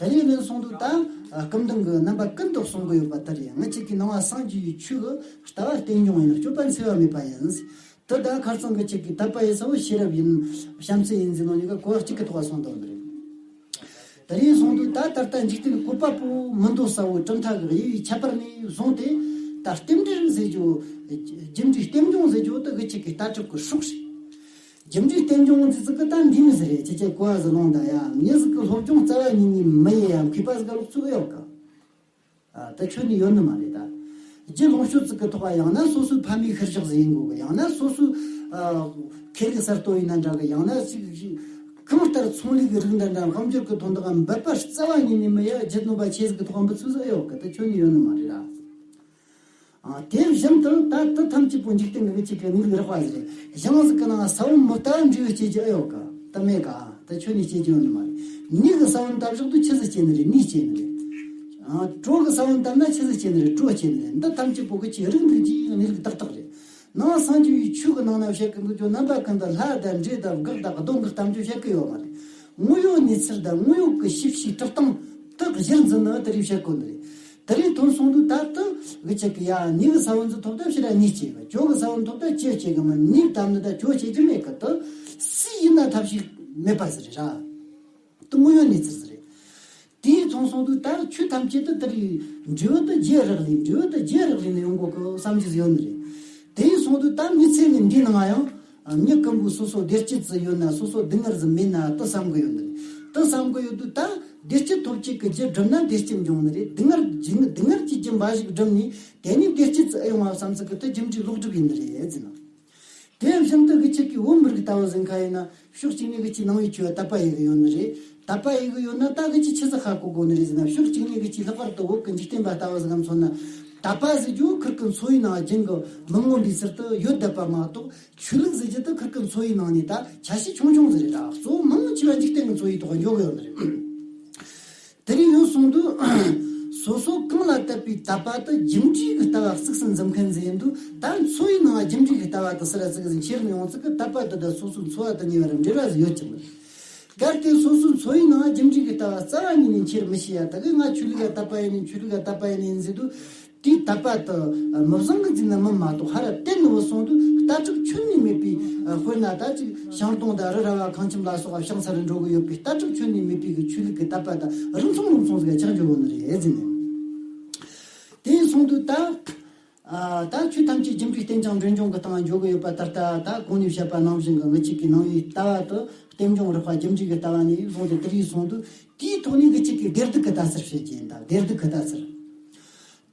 ག་ད་རེས་ནས་གསུངས་དུས་ད་ཨ་སྐུ་མདུན་གྱིས་རྣམ་པ་ཀུན་ཏུ་གསུང་གི་ཡོད་པ་ལྟར་ཡང་ངི་ཆ་གི་ནང་པ་སངས་རྒྱས་པའི་ཆོས་ཀྱི་ལྟ་བ་རྟེན་འབྱུང་ཡིན། སྤྱོད་པ་འཚེ་བ་མེད་པ་ཡིན། དེ་ད་ཁ་རྩང་གི་ཆ་གི་དད་པ་ཡིན་ས་བོ་ཤེས་རབ་ཡིན། བྱམས་བརྩེ་ཡིན་ཟེར་ནོ་གཉིས་ཀ་གོ་བ་གཅིག་གི་ཐོག་ག་སོང་དོན་རེད། དེ་རེད་སོང་དུས་ད་ད་ལྟ་འཇིག་རྟེན་བཀོད་པ་པོ་མི་འདོད་ས་བོ་གྲུབ་མཐའ་གི་དབྱེ་བའི་ཁྱད་པར་ནས་བཟུང་སྟེ། ད་རྟེན་འབྲེལ་ཟེར་རྒྱུ། རྒྱུ་འབྲས་རྟེན་འབྱུང་ཟེར་རྒྱུ་དེ་གི་ཆ་གི་ལྟ་གྲུབ་ཀྱི་སྲོག་རེད། རྒྱུ་འབྲས་རྟེན་འབྱུང་ཟེར་ཙི་གི་ད་འདི་མི་ཟེར་རེད། ཁྱེད་ཀྱི་གོ་བ་ཟིག་ལོངས་ད་ཡ། མྱི་ཟིག་གི་སློབ་སྦྱོང་རྩ་བ་ཉིད་ནས་མི་ཡེ་ཡ་མཁས་པ་ཟིག་ག་ལོག་ཚུགས་ཡོད་ག་ཨ་ད་ཁྱོན་ནས་ཡོད་ནི་མ་རེད་ད། རྒྱུ་ལོངས་སྤྱོད་ཅིག་གི་ཐོག་ཡང་ན་སོ་སོའི་ཕ་མའི་ཤུལ་བཞག་ཟིག་ཡིན་དགོས་གི། ཡང་ན་སོ་སོའི་ཨ་ཁེ་ལས་གསར་གཏོད་ཡིན་ན་འདྲ་གི། ཡང་ན་ཅིག་ཅིག་གང་ལྟར་ཚོང་ལས་ཀྱི་རིགས་འདྲ་འདྲ་དཔལ་འབྱོར་གྱི་དོན་དག་འབད་པ་རྩ་བ་ཉིད་ནས་མི་ཡ་རྒྱུ་ནོམ་པ་ཆེ་ཟིག་གི་ཐོག་འབུད་ཚུལ་ཟིག་ཨེ་ཡོད་གི། ད་ཁྱོན་ནས་ཡོད་ནི་མ་རེད་ར། ཨ་དེ་བཞིན་དུ་ད་དེ་ཐམས་ཅད་པོ་འཇིག་རྟེན་གྱི་གཅིག་གི་གནས་ལུགས་རགས་པ་ཟིག་རེད། གཞན་ཟིག་གི་ནང་ས་བོན་མི་ལྟ་བུ་འབྲས་བུ་སྐྱེ་རྒྱུ་ཨེ་ཡོད་ག་ད་མེད་ག་ད་ཁྱོན་ནས་སྐྱེ་རྒྱུ་ཡོད་ནི་མ་རེད། མྱི་གི་ས་བོན་བཏབ་བཞག་དུས་ཆི་ཟིག་སྐྱེ་ནི་རེད། མྱི་སྐྱེ་ནི་རེད། ཨ་གྲོ་གི་ས་བོན་བཏབ་ན་ཆི་ཟིག་སྐྱེ་ནི་རེད། གྲོ་སྐྱེ་ནི་རེད། འདི་ཐམས་ཅད་པོ་གི་ཆེ་རིགས་འདུག་ཅིག་གནས་ལུགས་ཏག་ཏག་རེད། ནང་སངས་རྒྱས་པའི་ཆོས་ཀྱི་ནང་ན་བཤད་གི་འདུག་རྒྱུ་རྣམ་པ་ཀུན་ཏུ་ལྷ་དང་འདྲེ་དང་གག་དང་གདོན་གི་གཏམ་རྒྱུད་བཤད་གི་ཡོད་མ་རེད། དངོས་ཡོད་གནས་ཚུལ་དང་དངོས་ཡོད་ཀྱི་ཤེས་བྱའི་གྲུབ་སྟངས་དག་གཞིར་འཛིན་ནི་དེ་རིགས་བཤད་དགོས་ནི་རེད། དེ་རིགས་ཐོན་སོང་དུས་ད་ལྟ་གི་ཆ་གི་ཡ་མྱི་གི་ས་བོན་ཟིག་ཐོབ་ད་ཕྱིར་ར་མྱི་སྐྱེ་གི། གྲོ་གི་ས་བོན་ཐོབ་ད་གྲོ་སྐྱེ་གི། མི་མྱི་བཏབ་ནི་ད་གྲོ་སྐྱེ་རྒྱུ་མེད་གི། ད་སུ་ཡིན་ན་ཐབས་ཤེས་མེད་པ་ཟིག་རེད་ར། དེ་དངོས་ཡོད་གནས་ཚུལ་ཟིག་རེད། དེའི་མཚུངས་སོང་དུས་ད་ཆོས་ཐམས་ཅད་དུ་དེ་རིགས་འབྲས་བུ་དེ་རྒྱུ་རག་ལས། འབྲས་བུ་དེ་རྒྱུ་རག་ལས་ནས་ཡོང་དགོས་གི་བསམ་རྒྱུ་ཟིག་ཡོད་ནི་རེད། དེའི་སོང་དུས་ད་མི་ཚེ་ནི་འདིའི་ནང་ཡང་མྱི་ཀུན་པོ་སོ་སོ་བདེ་སྐྱིད་ཟིག་ཡོད་ན། སོ་སོ་སྡུག་བསྔལ་ཟིག་མེད་ན་དེ་བསམ་གི་ཡོད་ནི་རེད། དེ་བསམ་གི་ཡོད་དུས་ད་བདེ་སྐྱིད་ཐོབ་བྱེད་ཀྱི་རྒྱུ་བསྒྲུབས་ན་བདེ་སྐྱིད་འབྱུང་ནི་རེད། སྡུག་བསྔལ་སྡུག་བསྔལ་གྱི་རྒྱུ་འབའ་ཞིག་བསྒྲུབས་ནས་དེ་ནས་བདེ་སྐྱིད་ཟིག་ཨེ་ཡོང་བ་བསམ་ཚུལ་གི་དེ་རྒྱུ་འབྲས་ལོག་སྒྲུབ་ཡིན་ནི་རེད་ཟེར་ན། དེ་བཞིན་དུ་གི་ཆ་གི་བོད་མི་རིགས་ལྟ་བུ་ཟིག་ཁ་ཡིན་ན། ཕྱོགས་གཅིག་ནས་གི་ཆི་ནང་པའི་ཆོས་དད་པ་ཡེ་གི་ཡོད་ནི་རེད། དད་པ་ཡེ་གི་ཡོད་ན་ད་གི་ཆི་ཆི་ཟིག་ཧ་གོ་དགོས་ནི་རེད་ཟེར་ན། ཕྱོགས་གཅིག་ནས་གི་ཆི་ལྷག་པར་དུ་བོད་གི་འཇིག་རྟེན་པ་ལྟ་བུ་ཟིག་ག་མཚོན་ན། དད་པ་ཟེར་རྒྱུ་ཁིར་གི་འཚོ་བའི་ནང་རྒྱུན་གི་མི་མངོན་པའི་ཚུལ་དུ་ཡོད་བསྡད་པ་མ་གཏོགས། ཆོས་ལུགས་ཟེར་རྒྱུ་དེ་ཁིར་གི་འཚོ་བའི་ནང་ནས་ད་ཆ་ཤས་ཆུང་ཆུང་ཟིག་རེད་ད། གཙོ་བོ་མང་ཆེ་བ་འཇིག་རྟེན་གི་འཚོ་བའི་ཐོག་འཇོག་གི་ཡོད་ནི་རེད། སོ་སོ་གང་ལ་དད་པའི་དད་པ་དེ་རྒྱུ་འབྲས་ཀྱི་ལྟ་བ་གཙིགས་སུ་འཛིན་མཁན་ཟིག་ཡིན་དུས། ད་འཚོ་བའི་ནང་རྒྱུ་འབྲས་ཀྱི་ལྟ་བ་དེ་སུ་ར་ཟིག་ཟིག་འཁྱེར་ནས་ཡོང་ཚིག་གི་དད་པ་དེ་དང་སོ་སོའི་འཚོ་བ་དང་ཉེ་བར་འབྲེལ་བ་ཟིག་ཡོད་ཀྱི་མ་རེད། གལ་ཏེ་སོ་སོའི་འཚོ་བའི་ནང་རྒྱུ་འབྲས་ཀྱི་ལྟ་བ་རྩ་བ་ཉིད་ནས་འཁྱེར་མི་ཤེས་ཡ། ད་གི་ང་ཆོས་ལུགས་ལ་དད་པ་ཡིན་ནི་ཆོས་ལུགས་ལ་དད་པ་ཡིན་ནི་ཟེར་དུས། དེའི་དད་པ་དེ་མི་བཟང་གི་རྫས་ནི་མིན་མ་གཏོགས་ཧ་ར་གཏན་ནས་མི་སོང་དུས། ལྟ་གྲུབ་ཁྱོན་ནས་མེད་པའི། དཔེར་ན་ད་ཅིག་ཤང་སྟོང་དང་རི་ར་བ་ཁང་ཁྱིམ་ལ་སོགས་པ་བྱང་ས་རུ་འགྲོ་གི་ཡོད་པའི་ལྟ་གྲུབ་ཁྱོན་ནས་མེད་པའི་གི་ཆོས་ལུགས་ཀྱི་དད་པ་དང་རིམ་མཚུངས་རིམ་མཚུངས་ཟིག་ཆགས་འཇོག་གོ་ནི་རེད་ཟེར་ནས། དེ་སོང་དུས་ད། ཨ། ད་ཆོས་ཐམས་ཅད་རྒྱུ་འབྲས་རྟེན་ཅིང་འབྲེལ་འབྱུང་གི་སྟེང་འཇོག་གི་ཡོད་པ་ད་ལྟ། ད་གོང་ནས་བཤད་པ་ནང་བཞིན་གྱི་ངེད་ཅག་གི་ནང་པའི་ལྟ་བ་དེ་རྟེན་འབྱུང་རིག་པ་རྒྱུ་འབྲས་ཀྱི་ལྟ་བ་ནས་བཟུང་སྟེ་དེ་རིགས་སོང་དུས། དེའི་ཐོག་ནས་ངེད་ཅག་གིས་བདེ་སྡུག་གི་ལྟ་ཚུལ་བཤད་ཀྱི་ཡིན། ད་བདེ་སྡུག་གི་ལྟ་ཚུལ།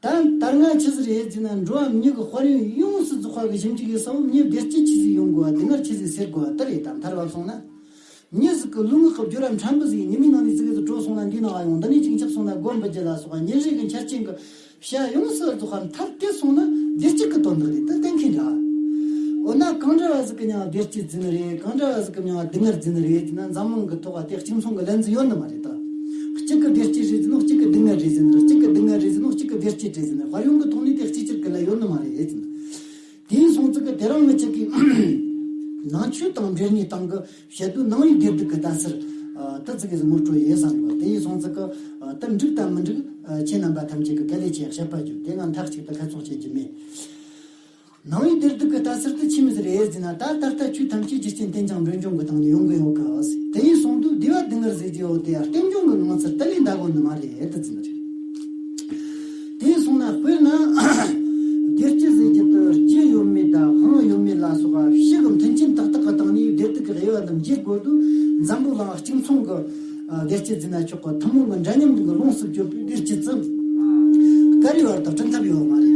ད་ལྟར་ང་ཆི་ཟིག་རེད་ཟེར་ན། འགྲོ་བ་མྱི་གི་དཔལ་ཡོན་ཡོངས་སུ་རྫོགས་པ་གི་ཞིབ་འཇུག་ཡིན་ས་བོ། མྱི་བདེ་སྐྱིད་ཆི་ཟིག་ཡོང་དགོས་པ། སྡུག་བསྔལ་ཆི་ཟིག་སེལ་དགོས་པ་དེ་རེད། ད་མཐར་བབས་སོང་ན། མྱི་ཟིག་གི་ལུས་ངག་གི་སྦྱོར་བ་ཕྲན་བུ་ཟིག་ཉི་མའི་ནང་ནས་ཟིག་གི་ཟིག་བྲོས་སོང་ན། འདིའི་ནང་ཡོང་། འདི་ནས་ཅིག་འཆག་སོང་ན་སྒོ་འབུད་རྒྱུ་ལ་སོགས་པ། ཉིན་རེ་གི་འཆར་ཅན་གྱི་བྱ་ཡོངས་སུ་རྫོགས་པ་མཐར་དེ་སོང་ན་བདེ་སྐྱིད་ཀྱི་དོན་དག་རེད། དེ་གཏན་འཁེལ་འདྲ། འོ་ན་གང་འདྲ་བ་ཟིག་གི་མྱིང་བདེ་སྐྱིད་ཟེར་ནི་རེད། གང་འདྲ་བ་ཟིག་གི་མྱིང་སྡུག་བསྔལ་ཟེར་ནི་རེད་ཟེར་ན། འཛམ་གླིང་གི་ཐོག་ག་དེ་གཅིག་མཚུངས་གི་ལན་ཟིག་ཡོད་ནི་མ་རེད་ད། གཅིག་གི་བདེ་སྐྱིད་རེད་ཟེར་ནོ་གཅིག་གི་སྡུག་བསྔལ་རེད་ཟེར་ནི་རེད། གཅིག་གི་སྡུག་བསྔལ་རེད་ཟེར་ནོ་གཅིག་གི་བདེ་སྐྱིད་རེད་ཟེར་ནི་རེད། དཔལ་ཡོན་གི་ཐོག་ནས་དེ་གཅིག་གྱུར་གི་ལན་ཡོད་ནི་མ་རེད་ཟེར་ནི། དེ་ཡིན་སོང་ཙི་གི་དེ་རིང་ངེད་ཅག་གིས་ནང་ཆོས་དང་འབྲེལ་ནས་སྟེང་གི་བཤད་དུས་ནང་པའི་བདེ་སྡུག་གི་ལྟ་ཚུལ་དེ་ཙི་གི་ངོ་སྤྲོད་ཡིན་བསམ་གི། དེ་ཡིན་སོང་ཙི་གི་དེ་འགྲིག་དང་མི་འགྲིག་ཁྱེད་རྣམ་པ་ཐམས་ཅད་ཀྱིས་ག་ལེ་ཆེ་བཤད་པ་རྒྱུ་དེ་ང་མཐའ་གཅིག་ཏུ་ཁ་ཚོན་བྱེད་རྒྱུ་མེད། ནང་པའི་བདེ་སྡུག་གི་ལྟ་ཚུལ་དེ་ཆི་མོ་ཟིག་རེད་ཟེར་ན། ད་ད་ལྟ་ཆོས་ཐམས་ཅད་རྒྱུ་རྐྱེན་རྟེན་ཅིང་འབྲེལ་འབྱུང་གི་སྟེང་ནས་ཡོང་གི་ཡོད་གི། དེ་ཡིན་སོང་དུས་བདེ་བ་སྡུག་བསྔལ་ཟེར་རྒྱུ་ཡོད་དེ་ཡང་རྟེན་འབྱུང་གི་ངང་ཚུལ་དེ་ལས་འདའ་དགོས་ནི་མ་རེད་དེ་ཟེར་ནི་རེད། དེ་ཡིན་སོང་ན་དཔེར་ན་བདེ་སྐྱིད་ཟེར་རྒྱུ་དེ་རྒྱུ་ཡོད་མེད་དང་དབང་ཡོད་མེད་ལ་སོགས་པ་ཕྱི་གི་མཐུན་རྐྱེན་ཏག་ཏག་གི་སྟེང་ནས་བདེ་སྡུག་གི་དབྱེ་བ་འདི་འབྱེད་དགོས་དུས། འཛམ་བུ་གླིང་གཅིག་མཚུངས་གི་བདེ་སྐྱིད་ཟེར་ན་ཆོག་གི། ཐུན་མོང་གི་འདྲ་མཉམ་གི་ལོངས་སུ་སྤྱོད་པའི་བདེ་སྐྱིད་ཙམ་ག་རེའི་བར་དུ་བསྐྲུན་ཐབས་ཡོད་མ་རེད།